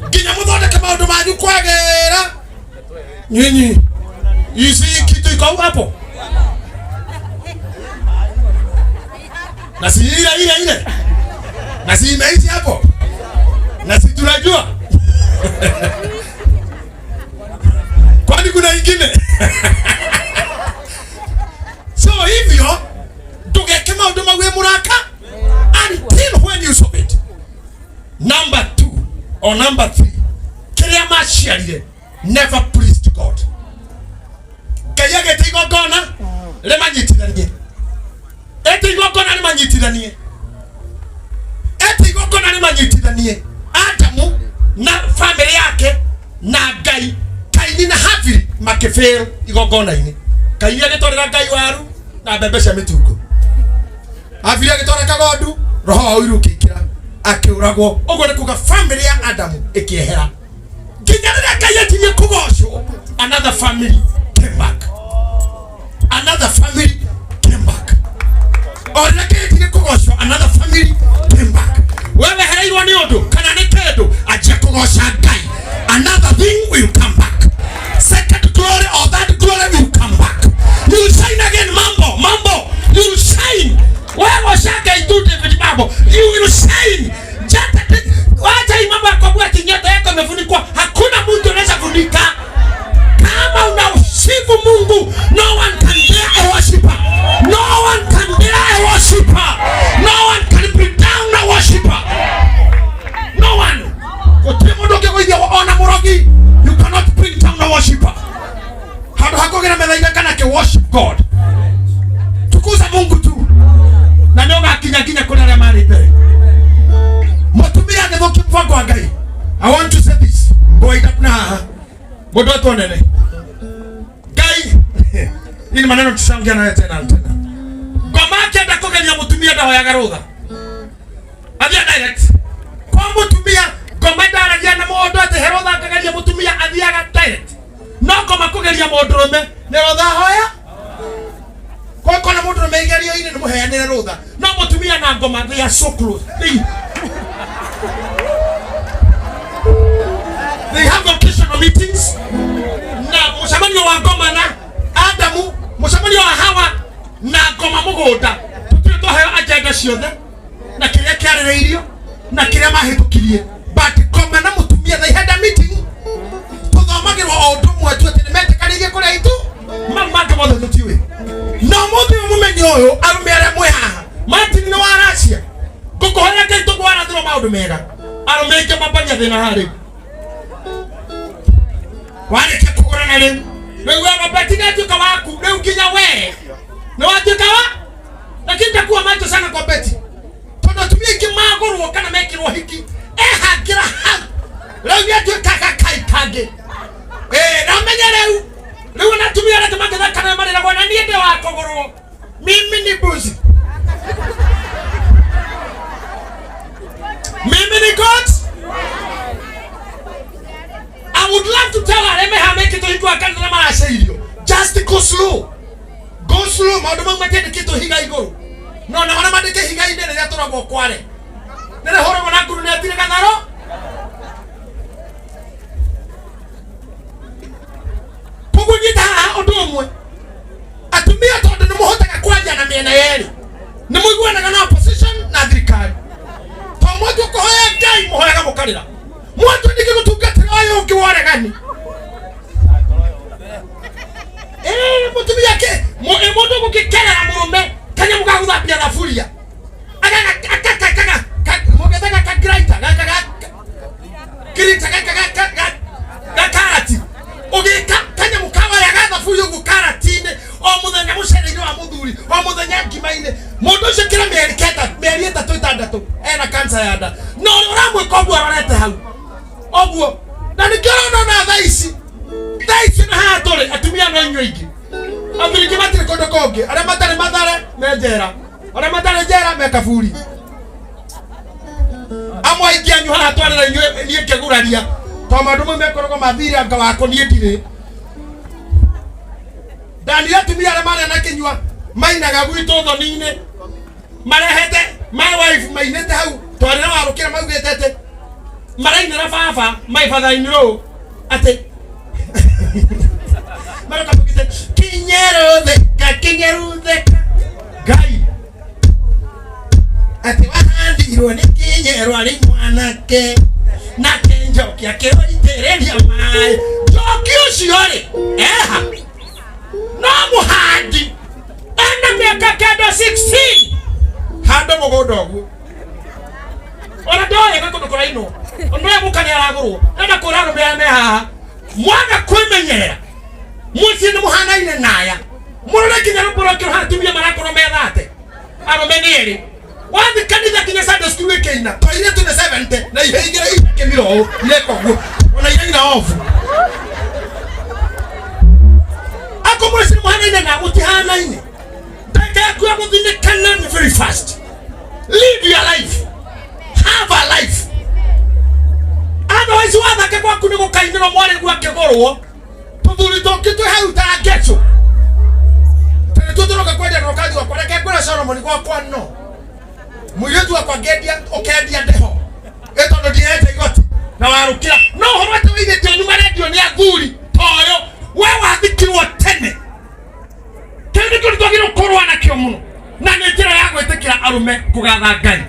nginya mũthondeke maũndũ manyu kwagĩra. Nyinyi ici kitu iko hapo na si ile ile ile na si imeishi hapo. Na si tunajua kwani kuna ingine? So hivyo ndugeke maundu mau wi muraka until when you submit. Number 2 or number 3, kiria maciarire never pleased God. Ngai agete igongona rimanyitithanie, ete igongona rimanyitithanie, ete igongona rimanyitithanie Adamu na family yake na Ngai. Kaini na Habili makifail igongona-inĩ. Kaini agĩtwarĩra Ngai waru na mbembe cia mĩtungo, Habili agĩtwara kagondu, roho wa ũiru ũkĩingĩra akĩũragwo. Ũguo nĩ kuga family ya Adamu ĩkĩehera nginya rĩrĩa Ngai atirie kũgocwo. Another family came back, another family came back. O rĩrĩa Ngai atirie kũgocwo, another family came back. We wehereirwo nĩ ũndũ kana nĩ kĩndũ, anjia kũgoca Ngai, another thing will come back. Second glory or third glory will come back. You will shine again. Mambo mambo, you will shine. Wewe goca Ngai tu, David Mambo, you will shine. Jata wacha hii mambo ya kuambiwa ati nyota yako imefunikwa. Hakuna mtu anaweza funika. Kama unausifu Mungu, no one can dare a worshiper. No one can dare a worshiper. No one can bring down a worshiper. No one. Gũtirĩ mũndũ ũngĩgũithia ona mũrogi. You cannot bring down a worshiper. Handũ ha kũgĩra metha-inĩ kana kĩ worship God. Tukuza Mungu tu. Na nĩ ũgakinya nginya kũrĩ arĩa marĩ mbere. Mũtumia agĩthũkia mũbango wa Ngai. I want to say this. Ngoida na haha. Mũndũ wetwo nene. Ngai. Hii ni maneno tutaongea nayo tena na tena. Ngoma akĩenda kũgeria mũtumia ndahoyaga rũtha. Athiĩ direct. Kwa mũtumia ngoma ndaragia na mũndũ atĩ he rũtha akageria mũtumia, athiaga direct. No ngoma kũgeria mũndũrũme nĩ rũtha ahoya. Kwa kona mũndũrũme igerio-inĩ nĩ mũheanĩre rũtha. No mũtumia na ngoma they are so close. They have occasional meetings. Na mũcemanio wa ngoma na Adamu, mũcemanio wa Hawa na ngoma mũgũnda. Tũtirĩ twaheo agenda ciothe na kĩrĩa kĩarĩrĩirio na kĩrĩa mahĩtũkirie. But ngoma na mũtumia they had a meeting. Tũthomagĩrwo o ũndũ ũmwe tu atĩ nĩmetĩkanĩirie kũrĩa itu mau mangĩ mothe tũtiũĩ. Na ũmũthĩ ũyũ mũmenye ũyũ, arũme arĩa mwĩ haha, Martin nĩ wa Russia, ngũkũhoera Ngai tũkũwarathĩrwo maũndũ mega. Arũme aingĩ mambania thĩna haha rĩu. Warĩkia kũgũrana rĩu, rĩu we Robert nĩatuĩka waku, rĩu nginya we nĩwatuĩka wa, lakini takuwa macho sana kwa Betty, tondũ atumia aingĩ magũrwo kana mekĩrwo hiki ehangĩra hau, rĩu nĩatuĩka gakai kangĩ. Na ũmenye rĩu rĩu ona atumia arĩa mangĩthaka nayo marĩragwo na niĩ ndĩ wa kũgũrwo, mimi ni mbuzi, mimi ni goat. I would love to tell arĩa meha mekĩtwo hingo wa kanitha na maraceirio, just go slow, go slow. Maũndũ mau matiandĩkĩtwo higa igũrũ, no na marĩa mandĩke higa-inĩ rĩrĩa tũragwo kware nĩrĩhũragwo na nguru nĩatirĩ gatharo. Koguo nyita haha ũndũ ũmwe, atumia tondũ nĩ mũhotaga kwaria na mĩena yerĩ, nĩ mũiguanaga na opposition na thirikari. To mwatue kũhoya Ngai mũhoyaga mũkarĩra, mwatue ningĩ gũtungatĩra ũyũ ũngĩ wa ũregani. Mũtumia kĩ mũndũ gũgĩkerera mũrũme kanyamũ ga gũthambia thaburia mũgetaga ka grinder gaka ga kirita gaka ga karati, ũgĩka kanyamũ ka waya ga thaburia ũguo karati-inĩ o mũthenya mũcere-inĩ wa mũthuri, o mũthenya ngima-inĩ, mũndũ ũcio kĩra mĩeri kenda, mĩeri ĩtatũ ĩtandatũ ena cancer ya nda. Na ũrĩa ũramwĩka ũguo arorete hau ũguo, na nĩkĩo ũrona ona thaa ici, thaa ici na haha tũrĩ atumia no inyuĩ aingĩ, athuri aingĩ matirĩ kũndũ kũngĩ. Arĩa matarĩ Mathare me njera, arĩa matarĩ njera me kaburi. Amwe aingĩ anyu haha twarĩra inyuĩ niĩ ngĩguraria to maũndũ mau mekoragwo mathire anga wako niĩ ndirĩ ndanire. Atumia arĩa marĩa na kĩnyua mainaga gwitũ thoni-inĩ marehete my wife mainĩte hau twarĩra warũkĩra maugĩte atĩ marainĩra baba my father in law atĩ maroka maugĩte kinyerutheka kinyerutheka Ngai atĩ wahandirwo nĩ kinyerwo arĩ mwanake. Njoki akĩroitĩrĩria maĩ. Njoki ũcio rĩ eha no mũhandi ena mĩaka kenda 16 Handa mũgũnda ũguo. Ona ndoĩ gwĩ kũndũ kũrainwo ndoĩ mũka nĩ aragũrwo enda kũra arũme arĩa me haha mwaga kwĩmenyerera mũciĩ nĩ mũhanaine naya mũrore nginya rũmbo rwake rũhana atumia marakorwo methate arũme nĩ erĩ wathi kanitha nginya Sunday school ĩkĩina Twairĩtu nĩ 70 na ihe igĩrĩ ikĩmira ũũ ireka ũguo. Ona iraina obu. Ako mũciĩ nĩ mũhanaine na mũtihanaine ndagĩka yaku ya gũthinĩkana nĩ very fast. Live your life, have a life, otherwise wathake gwaku nĩ gũkainĩrwo mwarĩ guo akĩgũrwo tũthuri tũngĩ twĩ hau ta ngeco Tondũ tuo tũroka kwendia rũkathi gwakwa. Reke ngwĩre Solomon gwakwa no. Mũirĩtu wakwa ngĩendia ũkendia ndĩho. Ĩ tondũ ndirenja igoti na warũkĩra no ũhoro atĩ wĩigĩte nyuma rendio nĩ athuri toyo we wathikirwo tene. Kĩu nĩkĩo twagĩrĩirwo kũrũa nakĩo mũno na nĩ njĩra ya gwĩtĩkĩra arũme kũgatha Ngai.